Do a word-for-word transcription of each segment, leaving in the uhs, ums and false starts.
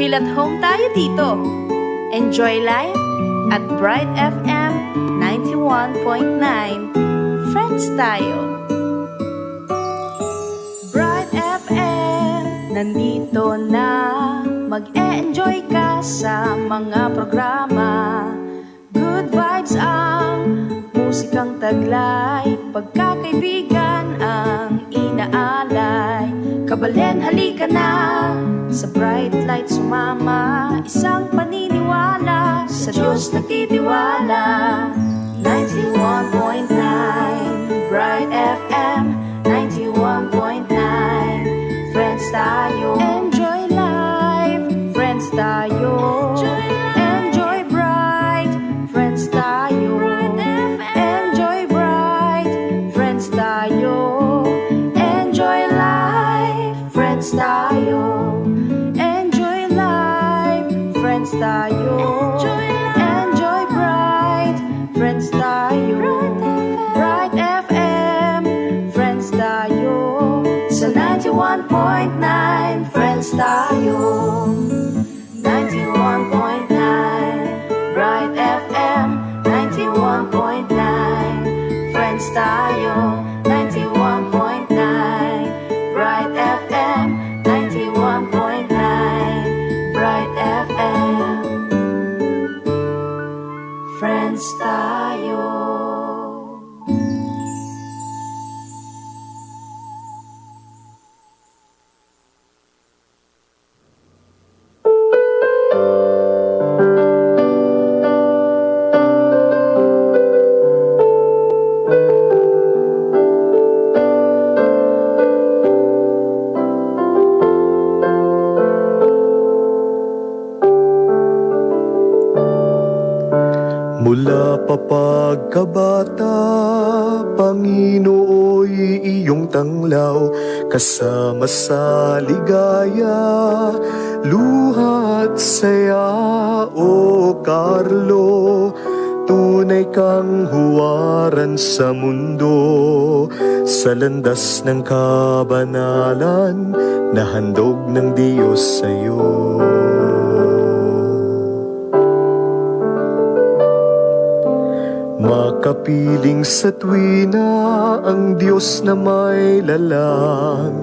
Feel at home tayo dito. Enjoy life at Bright F M ninety-one point nine. Friends tayo. Bright F M, nandito na. Mag-e-enjoy ka sa mga programa. Good vibes ang musikang taglay, pagkakaibigan ang inaalay. Kabalen, halika na, sa Bright Light sumama. Isang paniniwala, sa Diyos nagtitiwala. Ninety-one point nine Bright F M, ninety-one point nine. Friends tayo. Enjoy life, friends tayo. Enjoy life. Enjoy bright, friends tayo. Bright F M. Enjoy bright, friends tayo. Enjoy life, friends tayo. Enjoy life, friends tayo. Enjoy life. Enjoy bright, friends tayo. Bright F M. Bright F M, friends tayo. Sa ninety-one point nine, friends tayo. Ninety-one point nine Bright F M, ninety-one point nine, friends tayo. Ninety-one point nine Bright F M, ninety-one point nine Bright F M. Friends tayo. Mula pa pagkabata, Panginoon, iyong tanglaw, kasama sa ligaya, luha at saya, o Carlo. Tunay kang huwaran sa mundo, sa landas ng kabanalan na handog ng Diyos sa'yo. Makapiling sa tuwina ang Diyos na may lalang,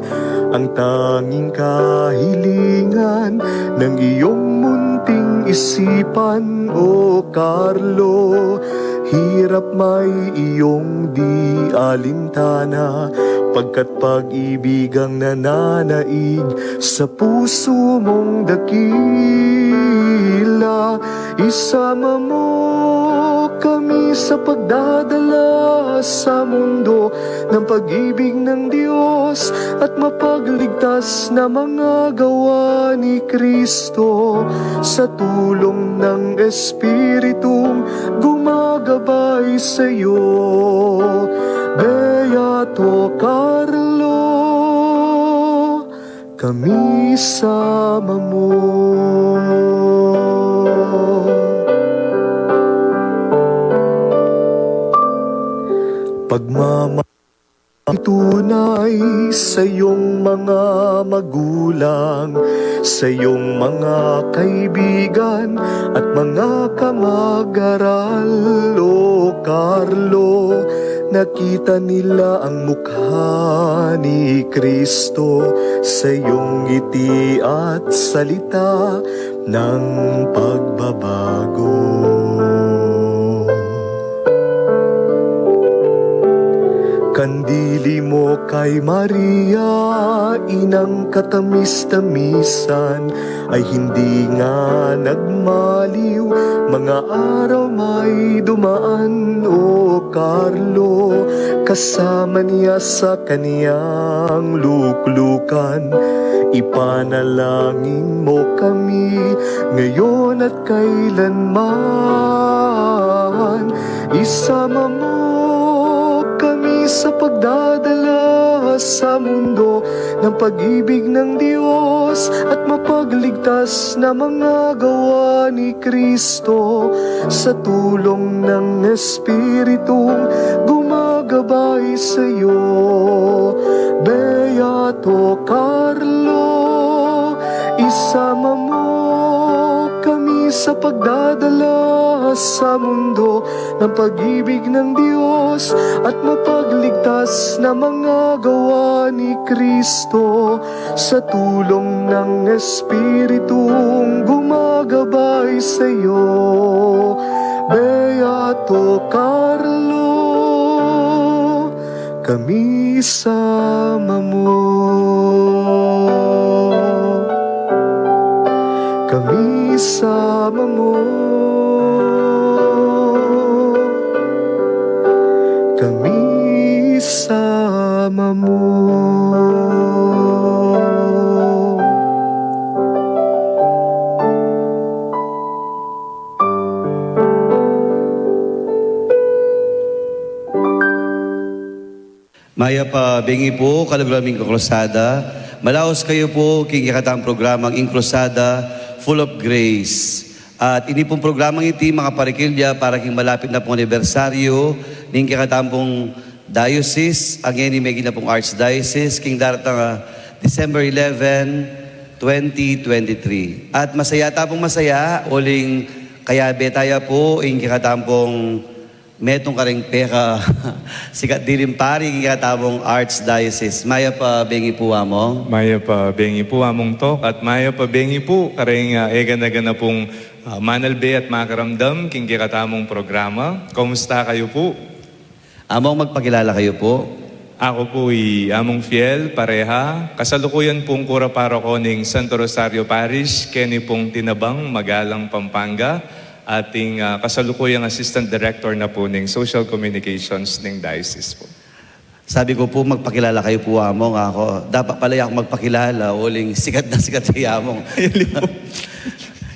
ang tanging kahilingan ng iyong munting isipan, o Carlo. Hirap may iyong di alintana, pagkat pag-ibig ang nananaig sa puso mong dakila. Isama mo kami sa pagdadala sa mundo ng pag-ibig ng Diyos at mapagligtas na mga gawa ni Kristo, sa tulong ng Espiritong gumagabay sa'yo. Beato Carlo, kami sama mo. Pagmamahal tunay sa iyong mga magulang, sa iyong mga kaibigan at mga kamag-aral, o Carlo. Nakita nila ang mukha ni Kristo sa iyong ngiti at salita ng pagbabago. Kandili mo kay Maria, inang katamis-tamisan, ay hindi nga nagmaliw, mga araw may dumaan, o Carlo, kasama niya sa kaniyang luklukan. Ipanalangin mo kami ngayon at kailanman. Isama mo kami sa pagdadala sa mundo ng pag-ibig ng Diyos at mapagligtas na mga gawa ni Kristo, sa tulong ng Espiritong gumagabay sa'yo. Beato Carlo, isama mo sa pagdadala sa mundo ng pag-ibig ng Diyos at mapagligtas na mga gawa ni Kristo sa tulong ng Espiritong gumagabay sa iyo. Beato Carlo, kami sama mo. Kami sama mo. Kami sama mo. Mayap a bengi pu, kaluguran ming kakrusada. Malaus kayu pu king kekatang programang Ing Krusada, Full of Grace. At ini pung programang iti, makaparikil ya para king malapit na pung anibersaryu ning kekatang pung diocese, a ngeni meging na pung archdiocese, king daratang, ah, December eleven, twenty twenty-three. At masaya ta pung masaya uling kayabe taya pu ing kekatang pung metung kareng peka sikat diling pari king kekatang pung archdiocese. Mayap a bengi pu, Among. Mayap a bengi pu, Among Tok, at mayap a bengi pu kareng, ah, egana-gana pung, ah, manalbe at makiramdam king kekatamung programa. Kumusta kayu pu? Among, magpakilala kayu pu. Aku pu i Among Fiel Pareja, kasalukuyan pung kura paroko ning Santo Rosario Parish, keni pung Tinabang, Magalang, Pampanga, at ing, ah, kasalukuyang assistant director na pu ning social communications ning diocese pu. Sabi ku pu, magpakilala kayu pu, Among. Aku, dapat pala yaku magpakilala uling sikat na sikat ya i Among.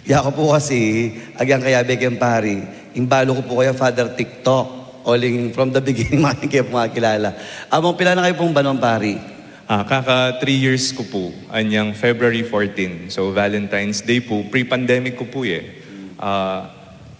Yaku pu kasi, agyang kayabe keng pari, ing balu ku pu kaya Father TikTok. Uling from the beginning, makanyan ke pu makilala. Among, pila na kayu pung banwang pari? Ah, kaka three years ku pu, anyang February fourteen. So, Valentine's Day pu, pre-pandemic ku pu e. Ah,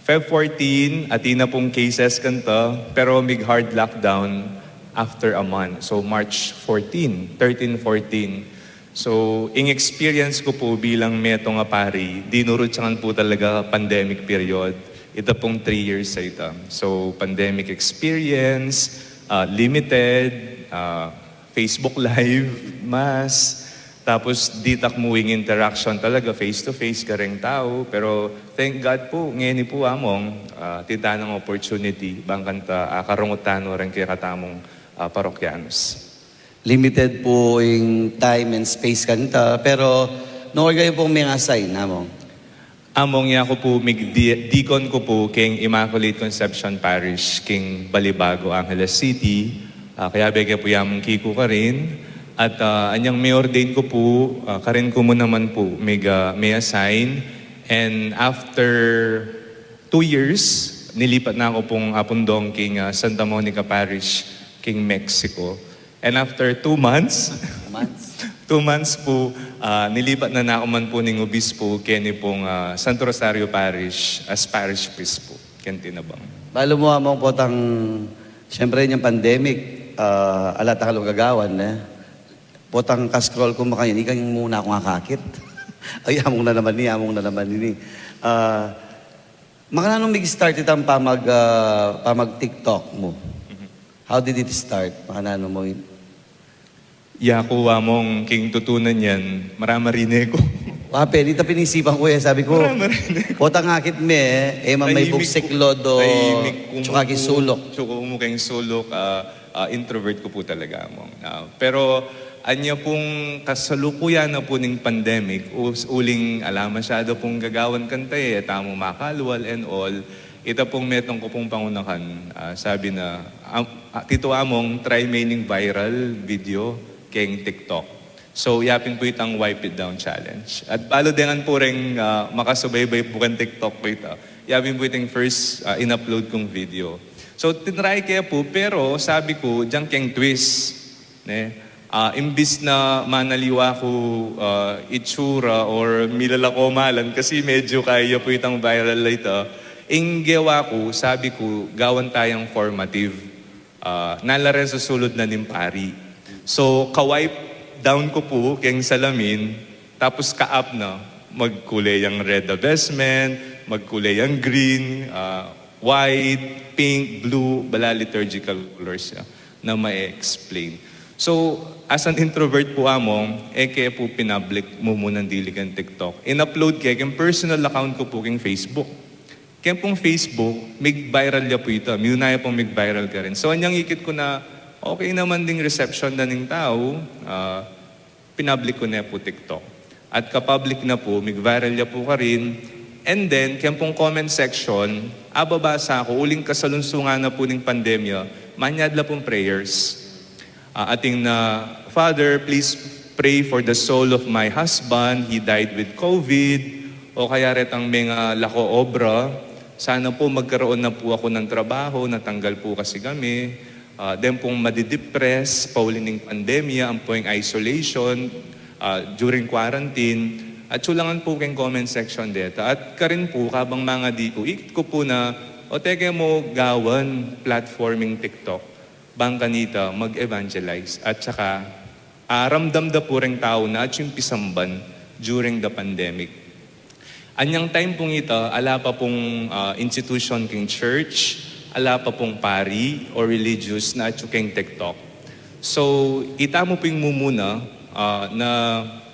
Feb fourteen, atin na pung cases kanta, pero mig-hard lockdown after a month. So, March fourteen, thirteen, fourteen. So, ing experience ku pu bilang metung a pari, dinurut sa kan pu talaga pandemic period. Ita pung three years a ita. So, pandemic experience, ah, limited, ah, Facebook Live, mas, tapos ditak mu ing interaction talaga face to face kareng tau. Pero thank God pu, ngeni pu, Among, ah, atin tanang opportunity, bang kanta, ah, karungutan mu reng kekatamung, ah, parokyanos. Limited pu ing time and space kanta, pero nung kayu pung meng-assign, Among? Among, yaku pu, mig-, di-, deacon ku pu keng Immaculate Conception Parish, keng Balibago, Angeles City. Ah, kayabe ke pu i Among Kiko karin. At, ah, anyang me-ordain ku pu, ah, karin ku mu naman pu mig-, ah, me-assign. And after two years, nilipat na ku pung Apung Dong keng, ah, Santa Monica Parish, keng Mexico. And after two months, Months. two months pu, ah, nilipat na naku man pu ning obispo keni pung, ah, Santo Rosario Parish as parish priest pu, keng Tinabang. Balu mu, Among, potang, siyempre, inyang pandemic, ah, ala tang gagawan, ne? Potang ka-scroll ku makanyan, ikang muna kung akakit. Ay, Among na naman ini, Among na naman ini. Ah, Makananu mig-start itang pamag-, ah, pamag-TikTok mu? Mhm. How did it start? Makananu mu in- Yaku, Among, king tutunan yan, maramarine ku. Wa, peni, ita pinisipan ku e, sabi ku, maramarine ku. Potang akit me, e man may buksik lodo, tahimik ku, tsaka king suluk. Tsaka mu keng suluk, ah, ah, introvert ku pu talaga, Among. Ah, pero anya pung kasalukuyan na pu ning pandemic, us-, uling ala masyado pung gagawan kanta e, e tamu makalwal and all, ita pung metung ku pung pangunakan, ah, sabi na, am-, ah, titu, Among, try me ning viral video keng TikTok. So, yapin pu itang Wipe It Down Challenge. At balu dengan pu reng, ah, makasubaybay pu keng TikTok ku ita. Yapin pu itang first, ah, in-upload kung video. So, tinry ke pu, pero sabi ku, diyan keng twist, ne? Ah, imbis na manaliwa ku, ah, itsura or milalako malan, kasi medyo kaya pu itang viral a ita. Ing gewa ku, sabi ku, gawan tayang formative. Ah, nala reng susulud na ning pari. So, ka-wipe down ku pu keng salamin, tapos ka-up na, magkule yang red a vestment, magkulay yang green, ah, white, pink, blue, bala liturgical colors ya na ma-explain. So, as an introvert po, among, e ke po pinablik mu muna ing dili keng TikTok. In-upload ke keng personal account ku po keng Facebook. Keng pung Facebook, mig-viral ya po ita. Miyuna ya pung mig-viral karin. So, anyang ikit ku na okay naman ding reception na ning tau, ah, pinablik ku ne po TikTok. At kapablik na po, mig-viral ya po karin. And then, keng pung comment section, ababasa ku, uling kasalungsungan na po ning pandemya, manyad la pung prayers. Ah, atin na, "Father, please pray for the soul of my husband. He died with COVID." O kaya retang menga lako obra, "Sana po magkaroon na po ako ng trabaho, natanggal po kasi kami." Ah, den pung madidepress, pauli ning pandemya, ampo ing isolation, ah, during quarantine. At sulangan po keng comment section deta. At karin po, kabang mangadi ku, ikit ku po na, o teke mo gawan platforming TikTok. Bang kanita, mag-evangelize. At saka, ah, ramdam da po ring tau na atsu ing pisamban during the pandemic. Anyang time pung ita, ala pa pung, ah, institution king church, ala pa pung pari o religious na atsu king TikTok. So, ita mu pung mumuna, ah, na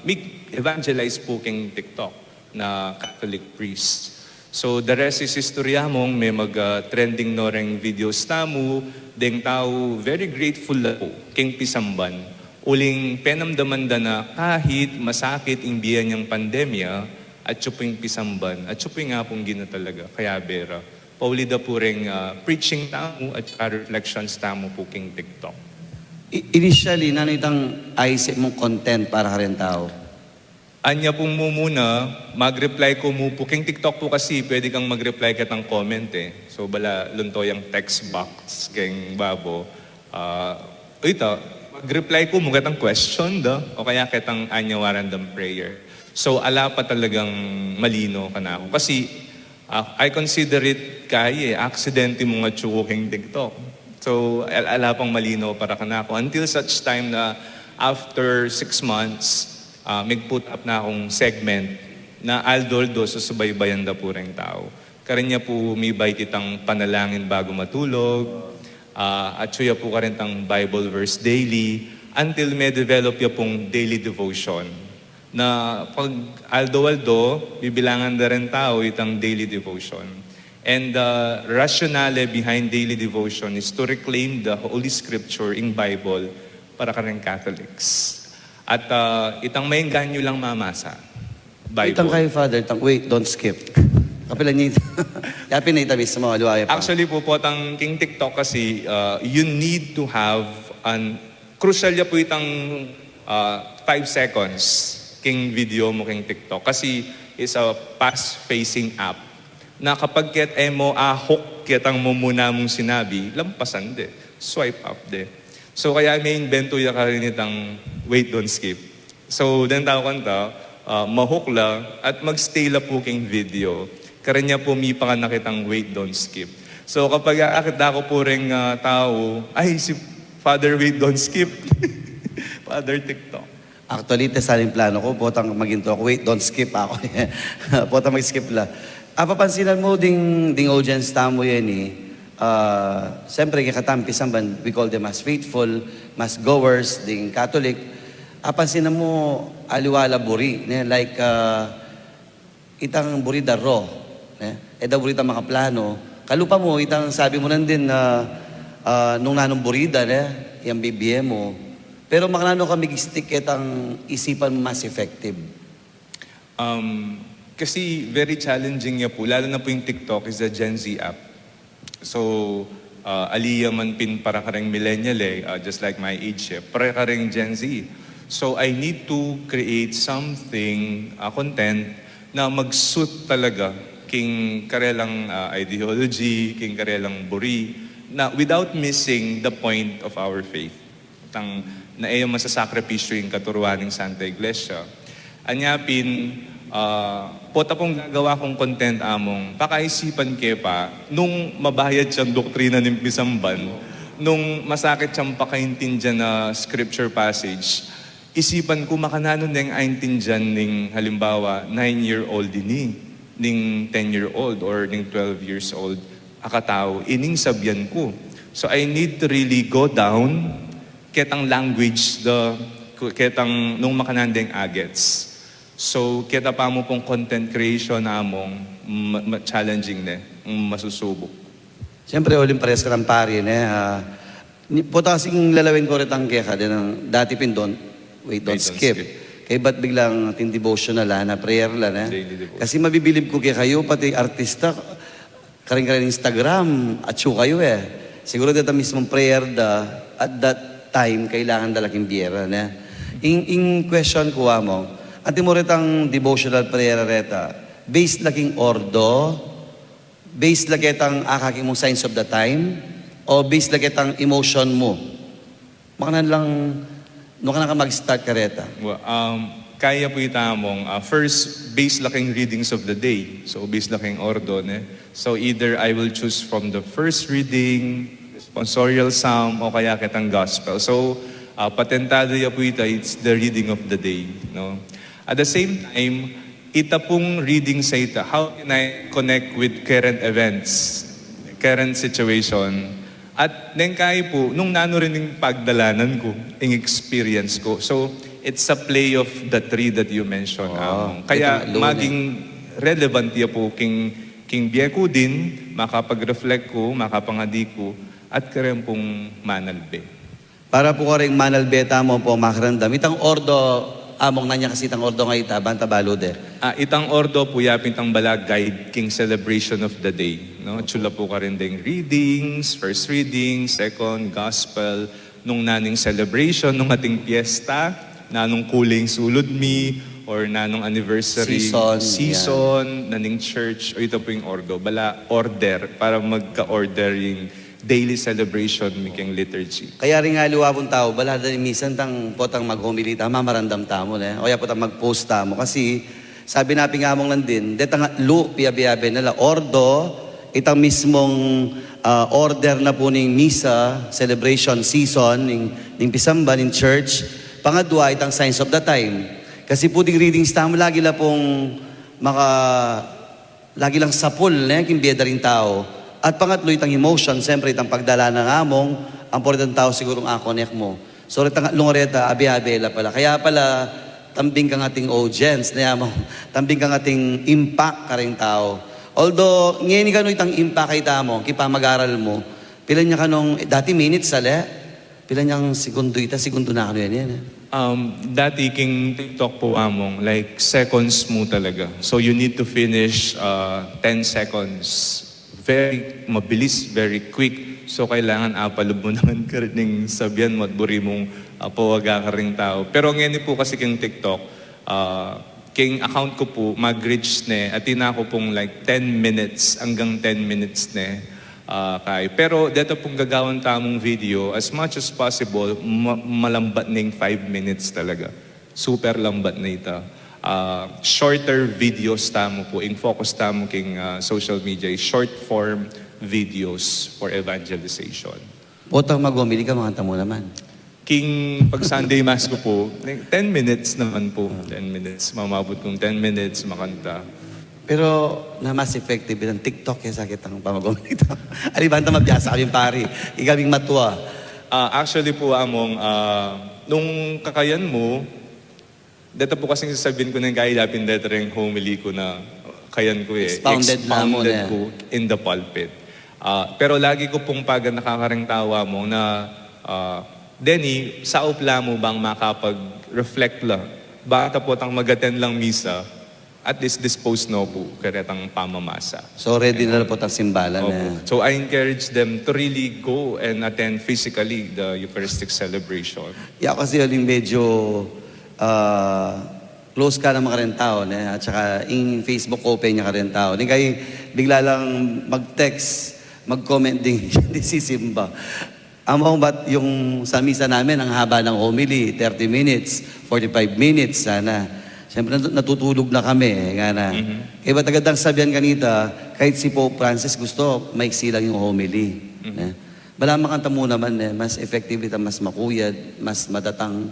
mig-evangelize po king TikTok na Catholic priest. So, the rest is history, among, me mag, ah, trending no reng videos tamu, deng tau very grateful la po king pisamban. Uling penamdaman da na kahit masakit ing bie nyang pandemya, atsu pung pisamban, atsu pung Apung Ginu talaga, kaya bera. Pauli da po reng, ah, preaching tamu at saka reflections tamu po king TikTok. I-, initially, nanu itang aisip mung content para kareng tau? Anya pung mumuna, mag-reply ku mu po. King TikTok po kasi, pwede kang mag-reply ketang comment e. So, bala lunto yang text box keng babo. Ah, ita, mag-reply ku mu ketang question da, o kaya ketang anya waran dang prayer. So, ala pa talagang malino kanaku. Kasi, ah, I consider it kaya e, aksidente mung atsu ku king TikTok. So, al-, ala pang malino para kanaku. Until such time na after six months, ah, mig-put up na kung segment na aldo-aldo susubaybayan da pu ring tau. Karin ya pu mibait itang panalangin bago matulog, ah, atsu ya pu karin itang Bible verse daily, until me-develop ya pung daily devotion. Na pag aldo-aldo, bibilangan da ring tau itang daily devotion. And the rationale behind daily devotion is to reclaim the Holy Scripture, ing Bible, para karing Catholics. At, ah, itang maengganyo lang mamasa Bible. Itang kay Father, itang wait, don't skip. Kapilan niya ita? Yapin na ita mismo, aliwa ya pa. Actually pu, potang king TikTok kasi, ah, you need to have an, crucial ya pu itang, ah, five seconds king video mu king TikTok. Kasi it's a fast-facing app. Na kapag ket e mu a-hook ketang mumuna mung sinabi, lampasan de, swipe up de. So kaya me-imbento ya karin itang wait, don't skip. So, deng tau kanita, ah, ma-hook la at mag-stay la pu king video. Karin ya pu mipakanak itang wait, don't skip. So, kapag akit da ku pu ring, ah, tau, "Ay, si Father Wait, Don't Skip." Father TikTok. Actually, ita sana ing plano ku, potang maging talk, wait, don't skip aku. Potang mag-skip la. Apapansinan mu ding, ding audience tamu yan e, ah, siyempre, kekatang pisamban, we call them as faithful, mass goers, ding Catholic. Apansinan mu, aliwa la buri, ne? Like, ah, itang buri da raw, ne? E da buri itang makaplano. Kalupa mu, itang sabi mu nandin na, ah, nung nanung buri da, ne? Yang bibie mu. Pero makananu ka mig-stick ketang isipan mu mas effective? Um, kasi very challenging ya pu, lalo na pu ing TikTok is a Gen Z app. So, ah, ali ya man pin para karing millennial e, ah, just like my age e, para karing Gen Z. So, I need to create something, ah, content na mag-suit talaga king karelang, ah, ideology, king karelang buri, na without missing the point of our faith. Tang na e ya masasakripisyu ing katuruan ning Santa Iglesia. Anya pin, ah, pota pung gagawa kung content among, pakaisipan ke pa, nung mabayat yang doktrina ning pisamban, nung masakit yang pakaintindian na scripture passage, isipan ku makananu neng aintindian ning, halimbawa, nine-year-old ini. ning ten year old or ning twelve years old a katau ining sabian ku. So I need to really go down ketang language da, ketang nung makanyan deng a-gets. So keta pa mu pung content creation among ma- ma- challenging ne, masusubuk. Siyempre, uling pares ka ng pari, ne? Ah, ni, puta kasing lalawin ku retang keka, den ang dati pin don't, wait, don't, Wait, don't skip. skip. Kaya ba't biglang ating devotional, ah, na prayer la, ne? Daily devotion. Kasi mabibilib ku kekayu, pati artista, karing-karing Instagram, atyu kayu, eh. Siguro deta mismung prayer da, at that time, kailangan da la king bie ra, ne? Ing, ing question ku, among, antimo retang devotional prayer reta, based la king ordo, based la ketang akakit mung signs of the time, o based la ketang emotion mu? Makanyan lang, nu ka na ka mag-start kareta? Well, um, kaya pu ita among, uh, first, base la king readings of the day. So, base la king ordo, ne? So, either I will choose from the first reading, responsorial psalm, o kaya ketang gospel. So, uh, patentado ya pu ita, it's the reading of the day, no? At the same time, ita pung reading sa ita, how can I connect with current events, current situation? At neng kai pu, nung nanu rin ing pagdalanan ku, ing experience ku. So, it's a play of the three that you mentioned, Oo, Among. Kaya itang lunes. Maging relevant ya pu king, king bie ku din, makapag-reflect ku, makapangadi ku, at kareng pung manalbe. Para pu karing manalbe tamu pu makarandam. Itang ordo, Among, nanu ya kasi itang ordo ngeni, ita, ban ta balu de. Ah, itang ordo pu ya pin itang bala guide king celebration of the day, no? Atyu la pu karin deng readings, first reading, second, gospel, nung naning celebration, nung ating piyesta, nanung kuli sulud mi, or nanung anniversary Season, season, naning church, o ita pu ing ordo. Bala order, para magka-order ing daily celebration mi king liturgy. Kaya rin nga aliwa pung tau, bala da ning misa, itang potang mag-homily tamu, mamarandam tamu, ne? O kaya potang mag-post tamu. Kasi sabi na pin nang Among Landin, detang atlu, piyabe-yabe na la, ordo, itang mismung, ah, order na pu ning misa, celebration season, ning, ning pisamba, ning church. Pangadwa, itang signs of the time. Kasi pu ding readings tamu, lagi la pung maka lagi lang sapul, ne, king bie da ring tau. At pangatlu, itang emotion, siyempre, itang pagdalanan nang Among, ampo retang tau sigurung a-connect mu. So, retang atlu reta, abe-abe la pala. Kaya pala, tambing kang ating audience, ne, Among, tambing kang ating impact karing tau. Although, ngeni kanu itang impact kay tamu, king pamag-aral mu, pila ne kanung, dati minutes, sali? Pila neng segundo ita, segundo na kanu yan, yan, eh. Um, dati king TikTok pu, Among, like, seconds mu talaga. So you need to finish, uh, ten seconds. Very mabilis, very quick. So kailangan apalub mu naman karin ing sabian mu at buri mung, uh, pawaga karing tau. Pero ngeni pu kasi king TikTok, uh, king account ku pu, mag-reach ne, atin na ku pung, like, ten minutes, anggang ten minutes ne, ah, kai. Pero deta pung gagawan tamung video, as much as possible, ma- malambat ning five minutes talaga. Super lambat na ita. Ah, shorter videos tamu pu, ing focus tamu king, ah, social media, is short form videos for evangelization. Potang mag-homily ka, makanta mu naman. King pag Sunday Mass ku pu, ten minutes naman pu. Ten minutes. Mamabut kung ten minutes, makanta. Pero na mas effective itang TikTok kesa kitang pamag-homily. Aliwa, ban ta mabiasa kaming pari, ikaming matua. Ah, actually pu, Among, ah, nung kakayan mu, deta pu kasing sasabian ku na ing kailapin deta ring homily ku na kayan ku, eh. Expounded na mu, Expounded eh. Ku in the pulpit. Ah, pero lagi ku pung paganaka karing tau, Among, na, ah, deni, saup la mu bang makapag-reflect la. Bang ta potang mag-attend lang misa, at least dispose no pu karetang pamamasa. So, ready na la potang simbalan, Opo. eh. So I encourage them to really go and attend physically the Eucharistic celebration. Ya, kasi aling medyo, ah, close ka naman karing tau, ne? At saka ing Facebook open ya karing tau. Di kayo bigla lang mag-text, mag-comment ding, di sisimba. Among, ba't yung sa misa namin, ang haba ng homily, thirty minutes, forty-five minutes, sana. Siyempre, natu- natutulog na kami, eh, nga na. Kaya ba't agad ang sabihan kanita, kahit si Pope Francis gusto, maiksi lang yung homily. Ne? Bala makanta mu naman, eh, mas effective ita, mas makuyad, mas madatang.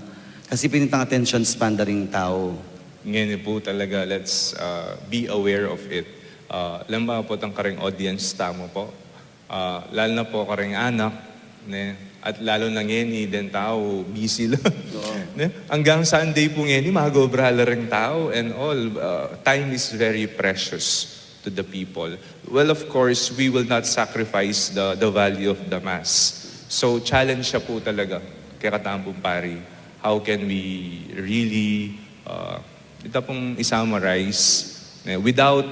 Kasi pin itang attention span da ring tau. Ngeni pu talaga, let's, uh, be aware of it. Ah, lalo na po tang kareng audience tamu po. Ah, lalo na po kareng anak, ne? At lalo na ngeni deng tau, busy la. Oo. Ne? Anggang Sunday po ngeni, mag-obra la reng tau and all. Ah, time is very precious to the people. Well, of course, we will not sacrifice the, the value of the Mass. So, challenge siya po talaga kekatamu pung pari. How can we really, ah, ita pung i-summarize, ne, without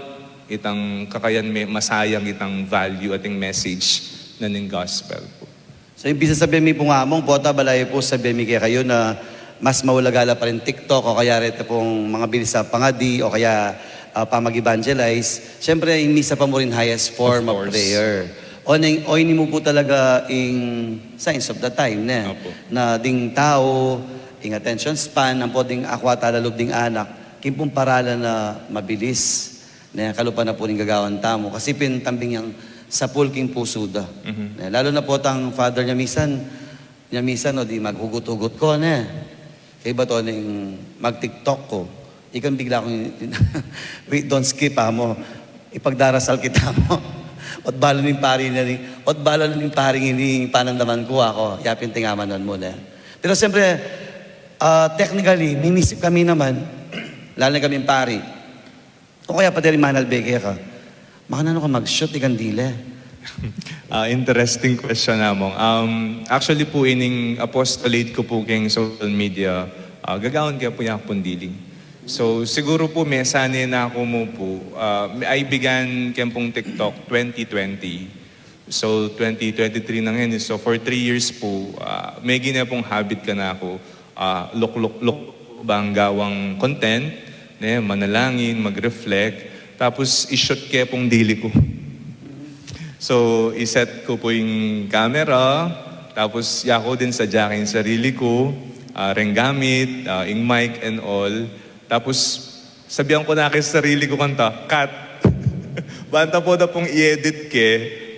itang kakayan me-, masayang itang value ating message na ning gospel po. So, ing pisasabi mi pu ngamung, pota balayu pu sabi mi kekayu na mas maulaga la pa rin TikTok o kaya reta pung mangabilis a pangadi o kaya, ah, pamag-evangelize. Siyempre, ing misa pa mu rin highest form of prayer. O ning, o ini mu pu talaga ing signs of the time, ne? Opo. Na ding tau, ing attention span, ampo ding akwa tala lub ding anak, king pung paralan na mabilis. Ne, kalupa na pu ning gagawan tamu. Kasi pin tambing yang sapul king pusu da. Mhm. Ne, lalo na pu tang father nya misan, nya misan, o di maghugut-hugut ko, ne. Kaybat ning mag-TikTok ko. Ikang bigla kung, wait, don't skip, amo. Ipagdarasal kita mo. Ot bala ning pari na ni, ot bala ning pari ini panandaman ku ako. Yapin tingaman mu, ne. Pero siyempre, ah, technically, minisip kami naman, lalo na kaming pari. O kaya, Pader, manalbe keka, makananu ka mag-shoot ikang dili? Ah, interesting question, Among. Um, actually po, ining apostolate ku po keng social media, ah, gagawan ke pu ya pung dili. So, siguro po, mesanay na ku mu po, ah, I began keng pung TikTok twenty twenty. So, twenty twenty-three na ngeni. So, for three years po, ah, meging ne pung habit kanaku, ah, luk-luk-luk bang gawang content, ne, manalangin, mag-reflect, tapos i-shoot ke pung dili ku. So, i-set ku pu ing camera, tapos yaku din sadya ing sarili ku, ah, reng gamit, ah, ing mic and all. Tapos, sabian ku na keng sarili ku kanta, "Cut." Banta pu da pung i-edit ke,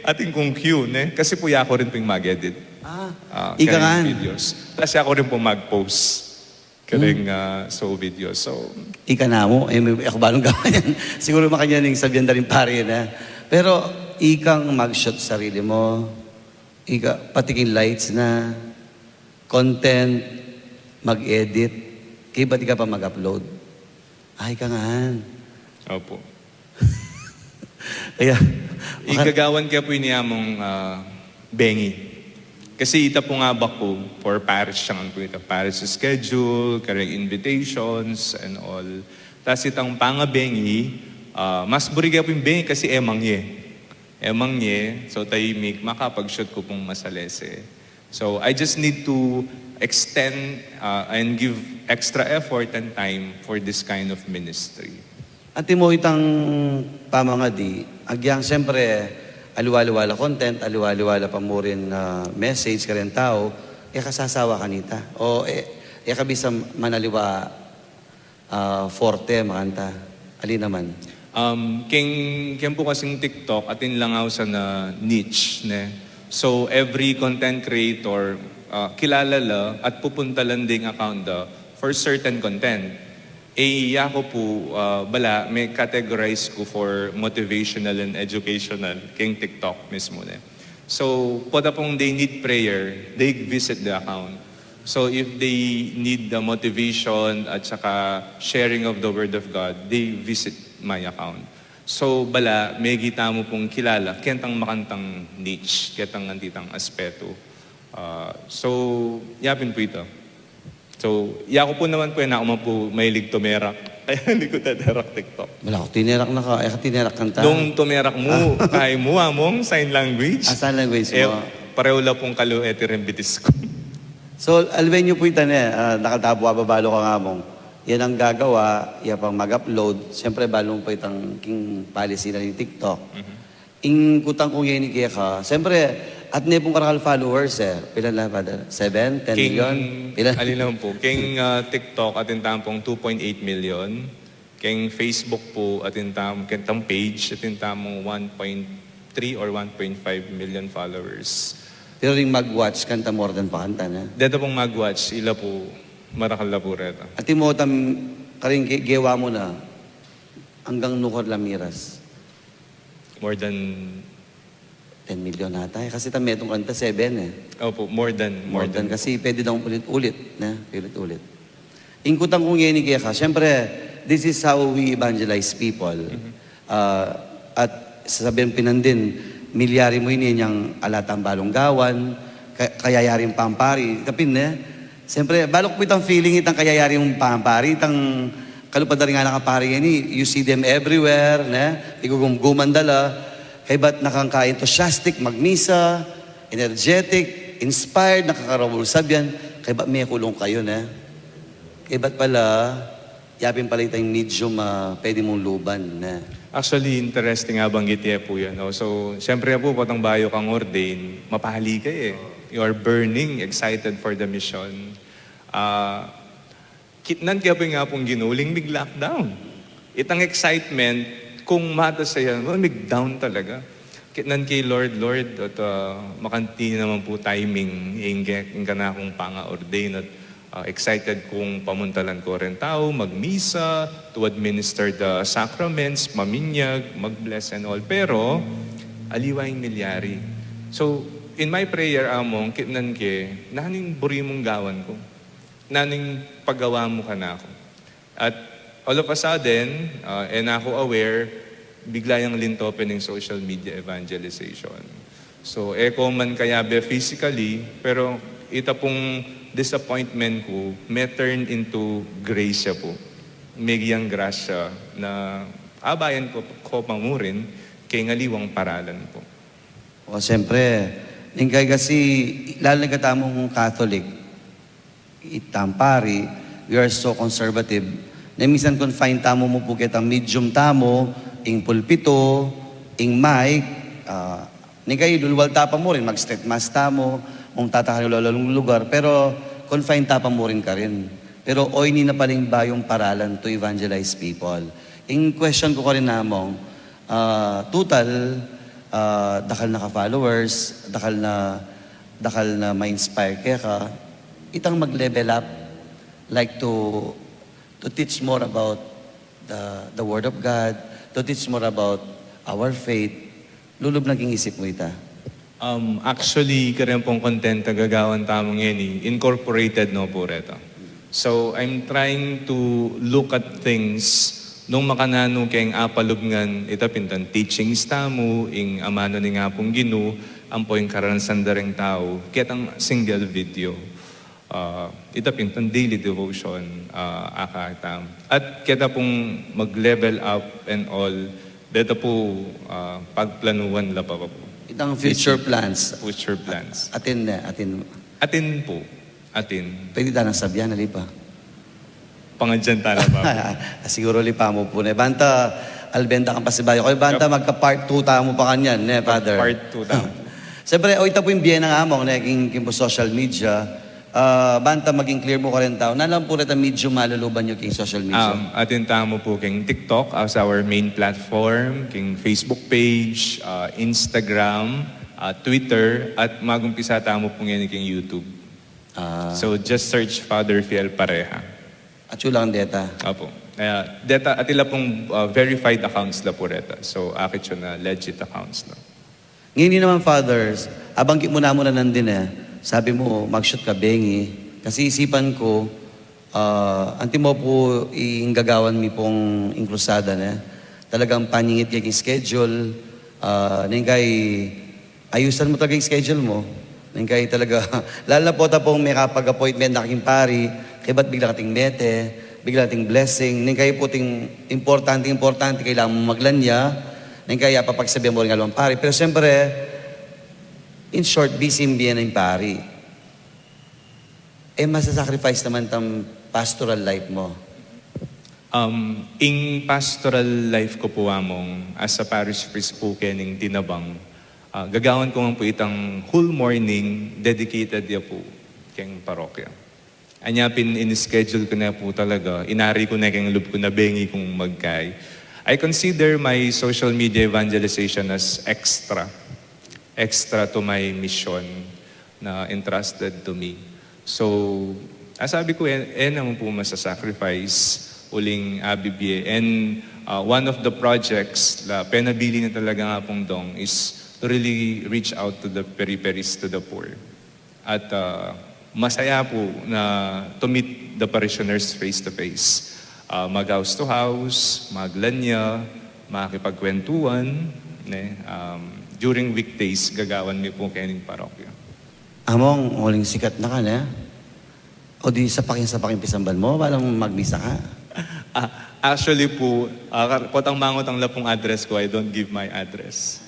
atin kung cue, ne? Kasi pu yaku rin pung mag-edit. Ah, ah, ika kareng ngan videos. Tas yaku rin pung mag-post. Kareng, hmm, ah, so videos. So, ika namu, e, mi, e ku balung gawan yan. Siguru makanyan ing sabian da ring pari na. Pero ikang mag-shoot sarili mu, ika, pati king lights na, content, mag-edit, kaybat ika pa mag-upload. Ay, ika ngan. Opo. Kaya, igagawan ke pu ini among, ah, bengi. Kasi ita pung abak ku, for parish, siya ngan pu ita parish schedule, kareng invitations, and all. Tas itang pangabengi, ah, mas buri ke pu ing bengi kasi e mangye. E mangye, so tahimik, makapag-shoot ku pung masalese. So, I just need to extend, uh, and give extra effort and time for this kind of ministry. Antimo itang pamangadi, agyang siyempre, aliwa-liwa la content, aliwa-liwa la pa mu rin, ah, message kareng tau, e ka sasawa kanita. O, e, e ka bisa manaliwa ah, forte, makanta. Ali naman. Um, keng, keng pu kasing TikTok, atin lang ausan a niche, ne? So, every content creator, ah, kilala la at pupunta la ding account da for certain content. E yaku pu, ah, bala, me-categorize ku for motivational and educational keng TikTok mismu, ne? So, pota pung they need prayer, they visit the account. So, if they need the motivation at saka sharing of the Word of God, they visit my account. So, bala, mekikita mu pung kilala, keng tang makantang niche, keng tang antitang aspetu. Ah, so, yapin pu ita. So, yaku pu naman pu, e naku man pu mahilig tumerak. Kaya hindi ku teterak TikTok. Bala ku tinerak na ka, e ka tinerak kanta. Nung tumerak mu, ah, kaya mu, among sign language. Ah, sign language mu. Pareho la pung kalu-, e, tireng bitis ku. So, alwen yu pu ita ne, ah, nakatabu a babalu kang among. Yan ang gagawa, ya pang mag-upload. Siyempre, balu mu pa itang king policy na ning TikTok. Mhm. Ing kutang ku ngeni keka, siyempre, atin ne pung karakal followers, e. Pilan la, Father? Seven? Ten million? Pilan? Alin naman pu. Keng, ah, TikTok, atin tamu pung two point eight million. Keng Facebook pu, atin tamu, keng tang page, atin tamung one point three or one point five million followers. Pero ring mag-watch kanta, more than pa kanta na. Deta pung mag-watch, ila pu, marakal la pu reta. Antimo itang karing ge-, gewa mu na, anggang nu ka la miras? More than ten million ata eh. Kasi tametung kanta, seven eh. Opo, more than, more, more than, than. Kasi pwede daw ulit-ulit, ne? Ulit-ulit. Ing kutang ku ngeni keka, siyempre, this is how we evangelize people. Mm-hmm. Ah, at sasabihan pin nandin, milyari mu ini, inyang ala tang balung gawan, ka- kayayari ing pampari. Itapin, ne? Siyempre, balu ku pu itang feeling itang kayayari ing pampari, itang kalupa da ring anak a pari ngeni, you see them everywhere, ne? Igugumguman da la, kaybat na kang ka-enthusiastic magmisa, energetic, inspired, nakakaraul sabian, kaybat mekulung kayu, ne? Kaybat pala, yapin pala itang medium a pwede mung luban, ne? Actually, interesting a banggit ye pu yan, no? So, siyempre pu, potang bayu kang ordain, mapali ka eh. You are burning, excited for the mission. Ah, kitnan ke pu ing Apung Ginu uling mig-lockdown. Itang excitement, kung matas a yan, well, mig-down talaga. Kitnan ke, Lord, Lord, at ah, makanti naman pu timing, ing, ing kanakung panga-ordain at ah, excited kung pamuntalan ku ring tau, magmisa, to administer the sacraments, maminyag, mag-bless and all. Pero, aliwa ing milyari. So, in my prayer, Among, kitnan ke, nanu ing buri mung gawan ku? Nanu ing pagawa mu kanaku? At all of a sudden, ah, e na ku aware, bigla yang lintopin ing social media evangelization. So, e ku man kayabe physically, pero ita pung disappointment ku, me-turn into grace ya pu. Megia yang grasya na abayan ku, ku pa mu rin, keng aliwang paralan pu. O, siyempre, ning kay kasi, lalo na katamung Catholic, itang pari, we are so conservative. Na minsan confine tamu mu pu ketang medium tamu, ing pulpito, ing mic, ah, ning kay lulwal ta pa mu rin, mag-street mass tamu, mung tatakan ing lugar, pero confine ta pa mu rin karin. Pero oyni na pala ing bayung paralan to evangelize people. Ing question ku karin, Among, ah, tutal, ah, dakal na ka followers, dakal na, dakal na ma-inspire keka, itang mag-level up, like to, to teach more about the, the Word of God, to teach more about our faith. Lulub na king isip mu ita? Um, actually, kareng pung content a gagawan tamu ngeni, incorporated no pu reta. So, I'm trying to look at things nung makananu keng apalub ngan, ita pin itang teachings tamu, ing amanu ning Apung Ginu, ampo ing karanasan da ring tau, ketang single video. Ah, ita pin itang daily devotion, ah, akakit tamu. At keta pung mag-level up and all, deta pu, ah, pagplanuan la pa pu. Itang future plans. Future plans. Atin ne, atin. Atin pu. Atin. Pwede ta nang sabian, ali pa. Pangadyan ta la pa pu. Siguru ali pa mu pu ne. Banta, albenda kang pasibayu. Kaya banta, magka-part two tamu pa kanyan, ne, Father? Part two tamu. Siyempre, o, ita pu ing bie nang Among, ne, king, king social media. Ah, banta maging clear mu karing tau. Nanu pu reta medium a maluluban yu king social media? Um, atin tamu pu king TikTok as our main platform, king Facebook page, ah, Instagram, ah, Twitter, at magumpisa tamu pu ngeni king YouTube. Ah. So, just search Father Fiel Pareha. Atyu lang deta. Apo. Kaya, deta, at ila pung, ah, verified accounts la pu reta. So, akit yu na legit accounts la. Ngeni naman, Fathers, abanggit mu namu na nandin e, sabi mu, mag-shoot ka bengi. Kasi isipan ku, ah, antimo pu ing gagawan mi pung ing krusada, ne? Talagang panyingit ya king schedule, ah, neng kay ayusan mu talaga ing schedule mu. Neng kay talaga, lalo na pu ta pung mekapag-appointment na king pari, kaybat bigla kating mete, bigla kating blessing, neng kay pu ting importante, importante, kailangan mu maglanya, neng kay apapagsabian mu ring aliwang pari. Pero siyempre, in short, busy ing bie ning pari. E masasacrifice naman tang pastoral life mu? Um, ing pastoral life ku pu, Among, as a parish priest pu keni king Tinabang, ah, gagawan ku ngan pu itang whole morning dedicated ya pu keng parokya. Anya pin in-schedule ku ne pu talaga, inari ku ne keng lub ku na bengi kung magkay. I consider my social media evangelization as extra, extra to my mission na entrusted to me. So, ah, sabi ku, e, e naman pu masasacrifice. uling abibie. And, uh, one of the projects na penabilin na talaga nga pung Dong is to really reach out to the periperies, to the poor. At, uh, masaya po na to meet the parishioners face to face. Uh, mag-house to house, maglanya, makipagkwentuhan, ne? Um, during weekdays, gagawan mi po kening parokya. Among, uling sikat na ka, ne? O di, sapakin-sapakin pisamban mu, walang magmisa ka? Ah, actually po, ah, kar-, potang mangutang la pung address ku, I don't give my address.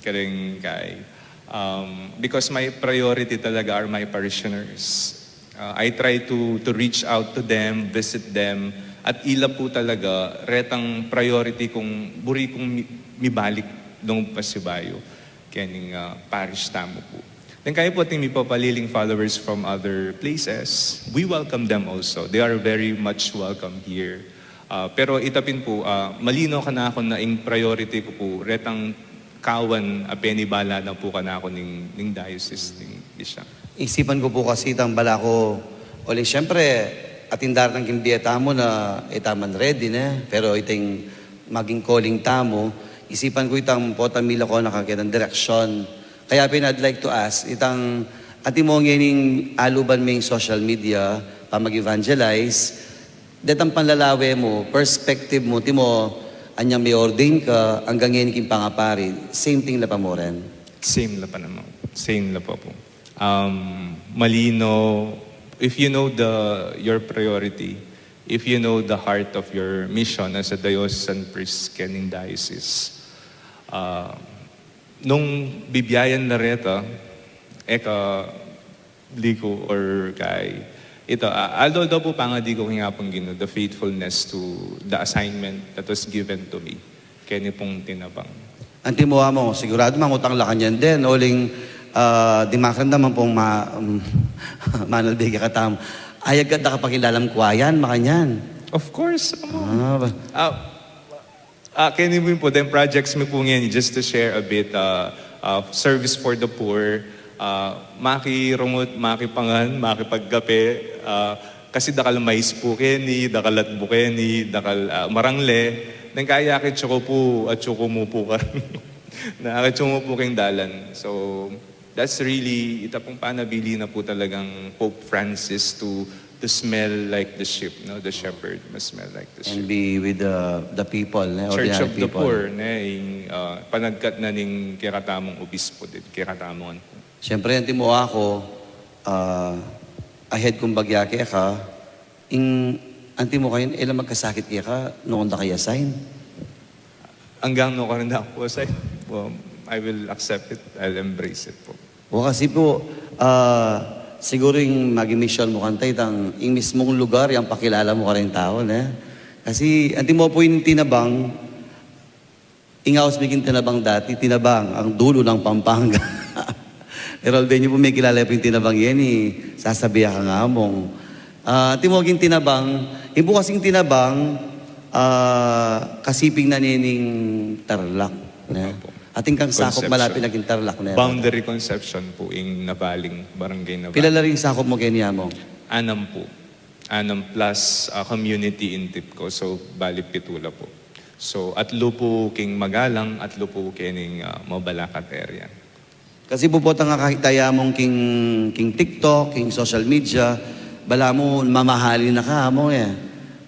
Karing kai. Um, because my priority talaga are my parishioners. Uh, I try to, to reach out to them, visit them, at ila po talaga, retang priority kung buri kung mi-, mibalik dong pasibayu kening, ah, parish tamu po. Then kayu po ating mipapaliling followers from other places, we welcome them also. They are very much welcome here. Ah, pero ita pin po, ah, malino kanakun na ing priority ku po, retang kawan a penibala na po kanakun ning, ning diocese, ning Bishop. Isipan ku po kasi itang bala ku, uling siyempre, atin daratang king bie tamu na ita man ready ne, pero iting maging calling tamu, isipan ku itang potang mila ku na kakitang direksyon. Kaya pin I'd like to ask, itang antimo ngening aluban me ing social media, pamag-evangelize, detang panlalawe mu, perspective mu, antimo anyang me-ordain ka, anggang ngeni king pangapari, same thing la pa mu rin? Same la pa naman. Same la pa po. Um, malino, if you know the, your priority, if you know the heart of your mission as a diocesan priest kening diocese, ah, nung bibiayan na reta, e ka liko or kai. Ita, ah, although daw po pangadi ku king Apung Ginu, the faithfulness to the assignment that was given to me, keni pong tinabang. Antimo, Among, siguradu mangutang la kanyan din, uling, ah, dimakan naman pong ma-, manalbe kekatamu. Ayag ka da kapakilalam kuayan, makanyan. Of course, Among. Ah, ba- Ah, Ah, keni mi po, then projects mi po ngeni, just to share a bit, ah, ah, service for the poor, ah, makirungut, makipangan, makipagkape, ah, kasi dakal mais po keni, dakal atbu keni, dakal, ah, marangle, then kaya akit tsuku po, at tsuku mu po ka. Na akit tsuku mu po keng dalan. So, that's really, ita pong panabilin na po talagang Pope Francis to, to smell like the sheep, no? The shepherd must smell like the sheep. And be with the, the people, ne? Church of the poor, ne? Ing, ah, panagkat na ning kekatamung obispo din, kekatamung. Siyempre, antimo aku, ah, ahead kung bagya keka, Ing, antimo kayu, e la magkasakit keka, nung da ka i-assign. Anggang nu karin da ku assign, um, I will accept it, I'll embrace it po. O, kasi po, ah, siguru ing maging misyon mu kanita itang, ing mismung lugar, yang pakilala mu karing tau, ne? Kasi, antimo pu ing tinabang, Ing aus mi king tinabang dati, tinabang, ang dulo ng Pampanga. Pero albe yu pu, mekilala yu pu ing tinabang yeni, sasabi ya kang Among. Ah, antimo king tinabang, ing bu kasing tinabang, ah, kasiping na ne ning Tarlac, ne? Opo. Atin kang sakup Concepcion. Malapit na king Tarlac, ne? Boundary Concepcion pu ing Navaling, Barangay Navaling. Pila la ring sakup mu keni, Among? Anam pu. Anam plus, ah, community in Tipco. So, bali pitu la pu. So, atlu pu king Magalang, atlu pu kening, ah, Mabalacat area. Kasi pu potang akakit tamu king, king TikTok, king social media, balamu mamahalin na ka, Among, e.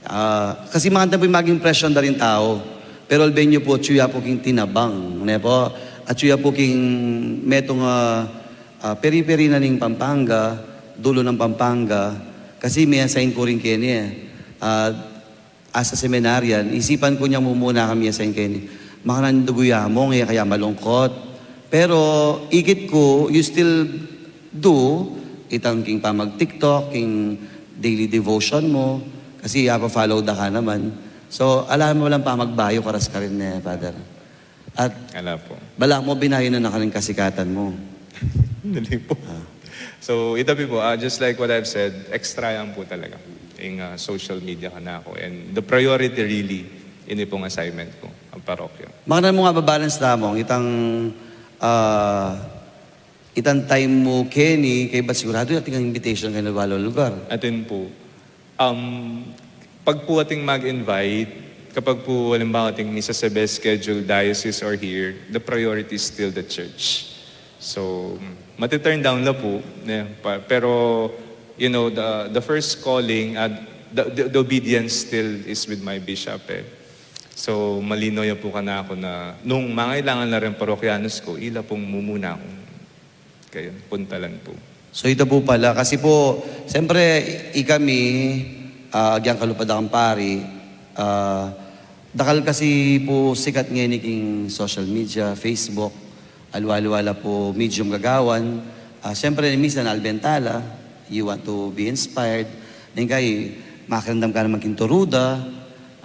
Ah, kasi makanta pu ing maging impression da ring tau. Pero albe yu pu, atyu ya pu king tinabang, ne pu? Atyu ya pu king metung, ah, ah, periperi na ning Pampanga, dulo ng Pampanga, kasi mi-assign ku rin keni, e. Ah, as a seminarian, isipan ku inyang mumuna kang mi-assign keni. Makananu ing dugu ya, Among, e kaya malungkot. Pero ikit ku, you still do itang king pamag-TikTok, king daily devotion mu, kasi apa-follow da ka naman. So, ala mu lang pamagbayu, karas karin, e, Father. At ala pu, balamu binayu na na karing kasikatan mu. Dali pu. Ah. So, ita pi pu, ah, just like what I've said, extra yan pu talaga ing, ah, social media kanaku. And the priority really, ini pung assignment ku, ang parokya. Makananu mu nga ba-balance, Among, itang, ah, itang time mu keni, kaybat siguradu atin kang invitation keni walong lugar. Atin pu. Um, Pag po ating mag-invite, kapag po halimbawa ating misa sa best schedule diocese or here, the priority is still the church. So, mati-turn down na po. Yeah, pa- pero, you know, the, the first calling, uh, the, the, the obedience still is with my bishop eh. So, malinaw ya po kanaku na nung mangailangan la rin parokyanos ku, ila pung mumuna kung kayu, puntalan po. So, ita po pala, kasi po, siyempre, i-, ikami, ah, agyang kalupad a kang pari, ah, dakal kasi po sikat ngeni king social media, Facebook, aliwa-aliwa la po medium gagawan. Ah, siyempre, minsan, albentala, you want to be inspired. Neng kai, makiramdam ka naman king turu da.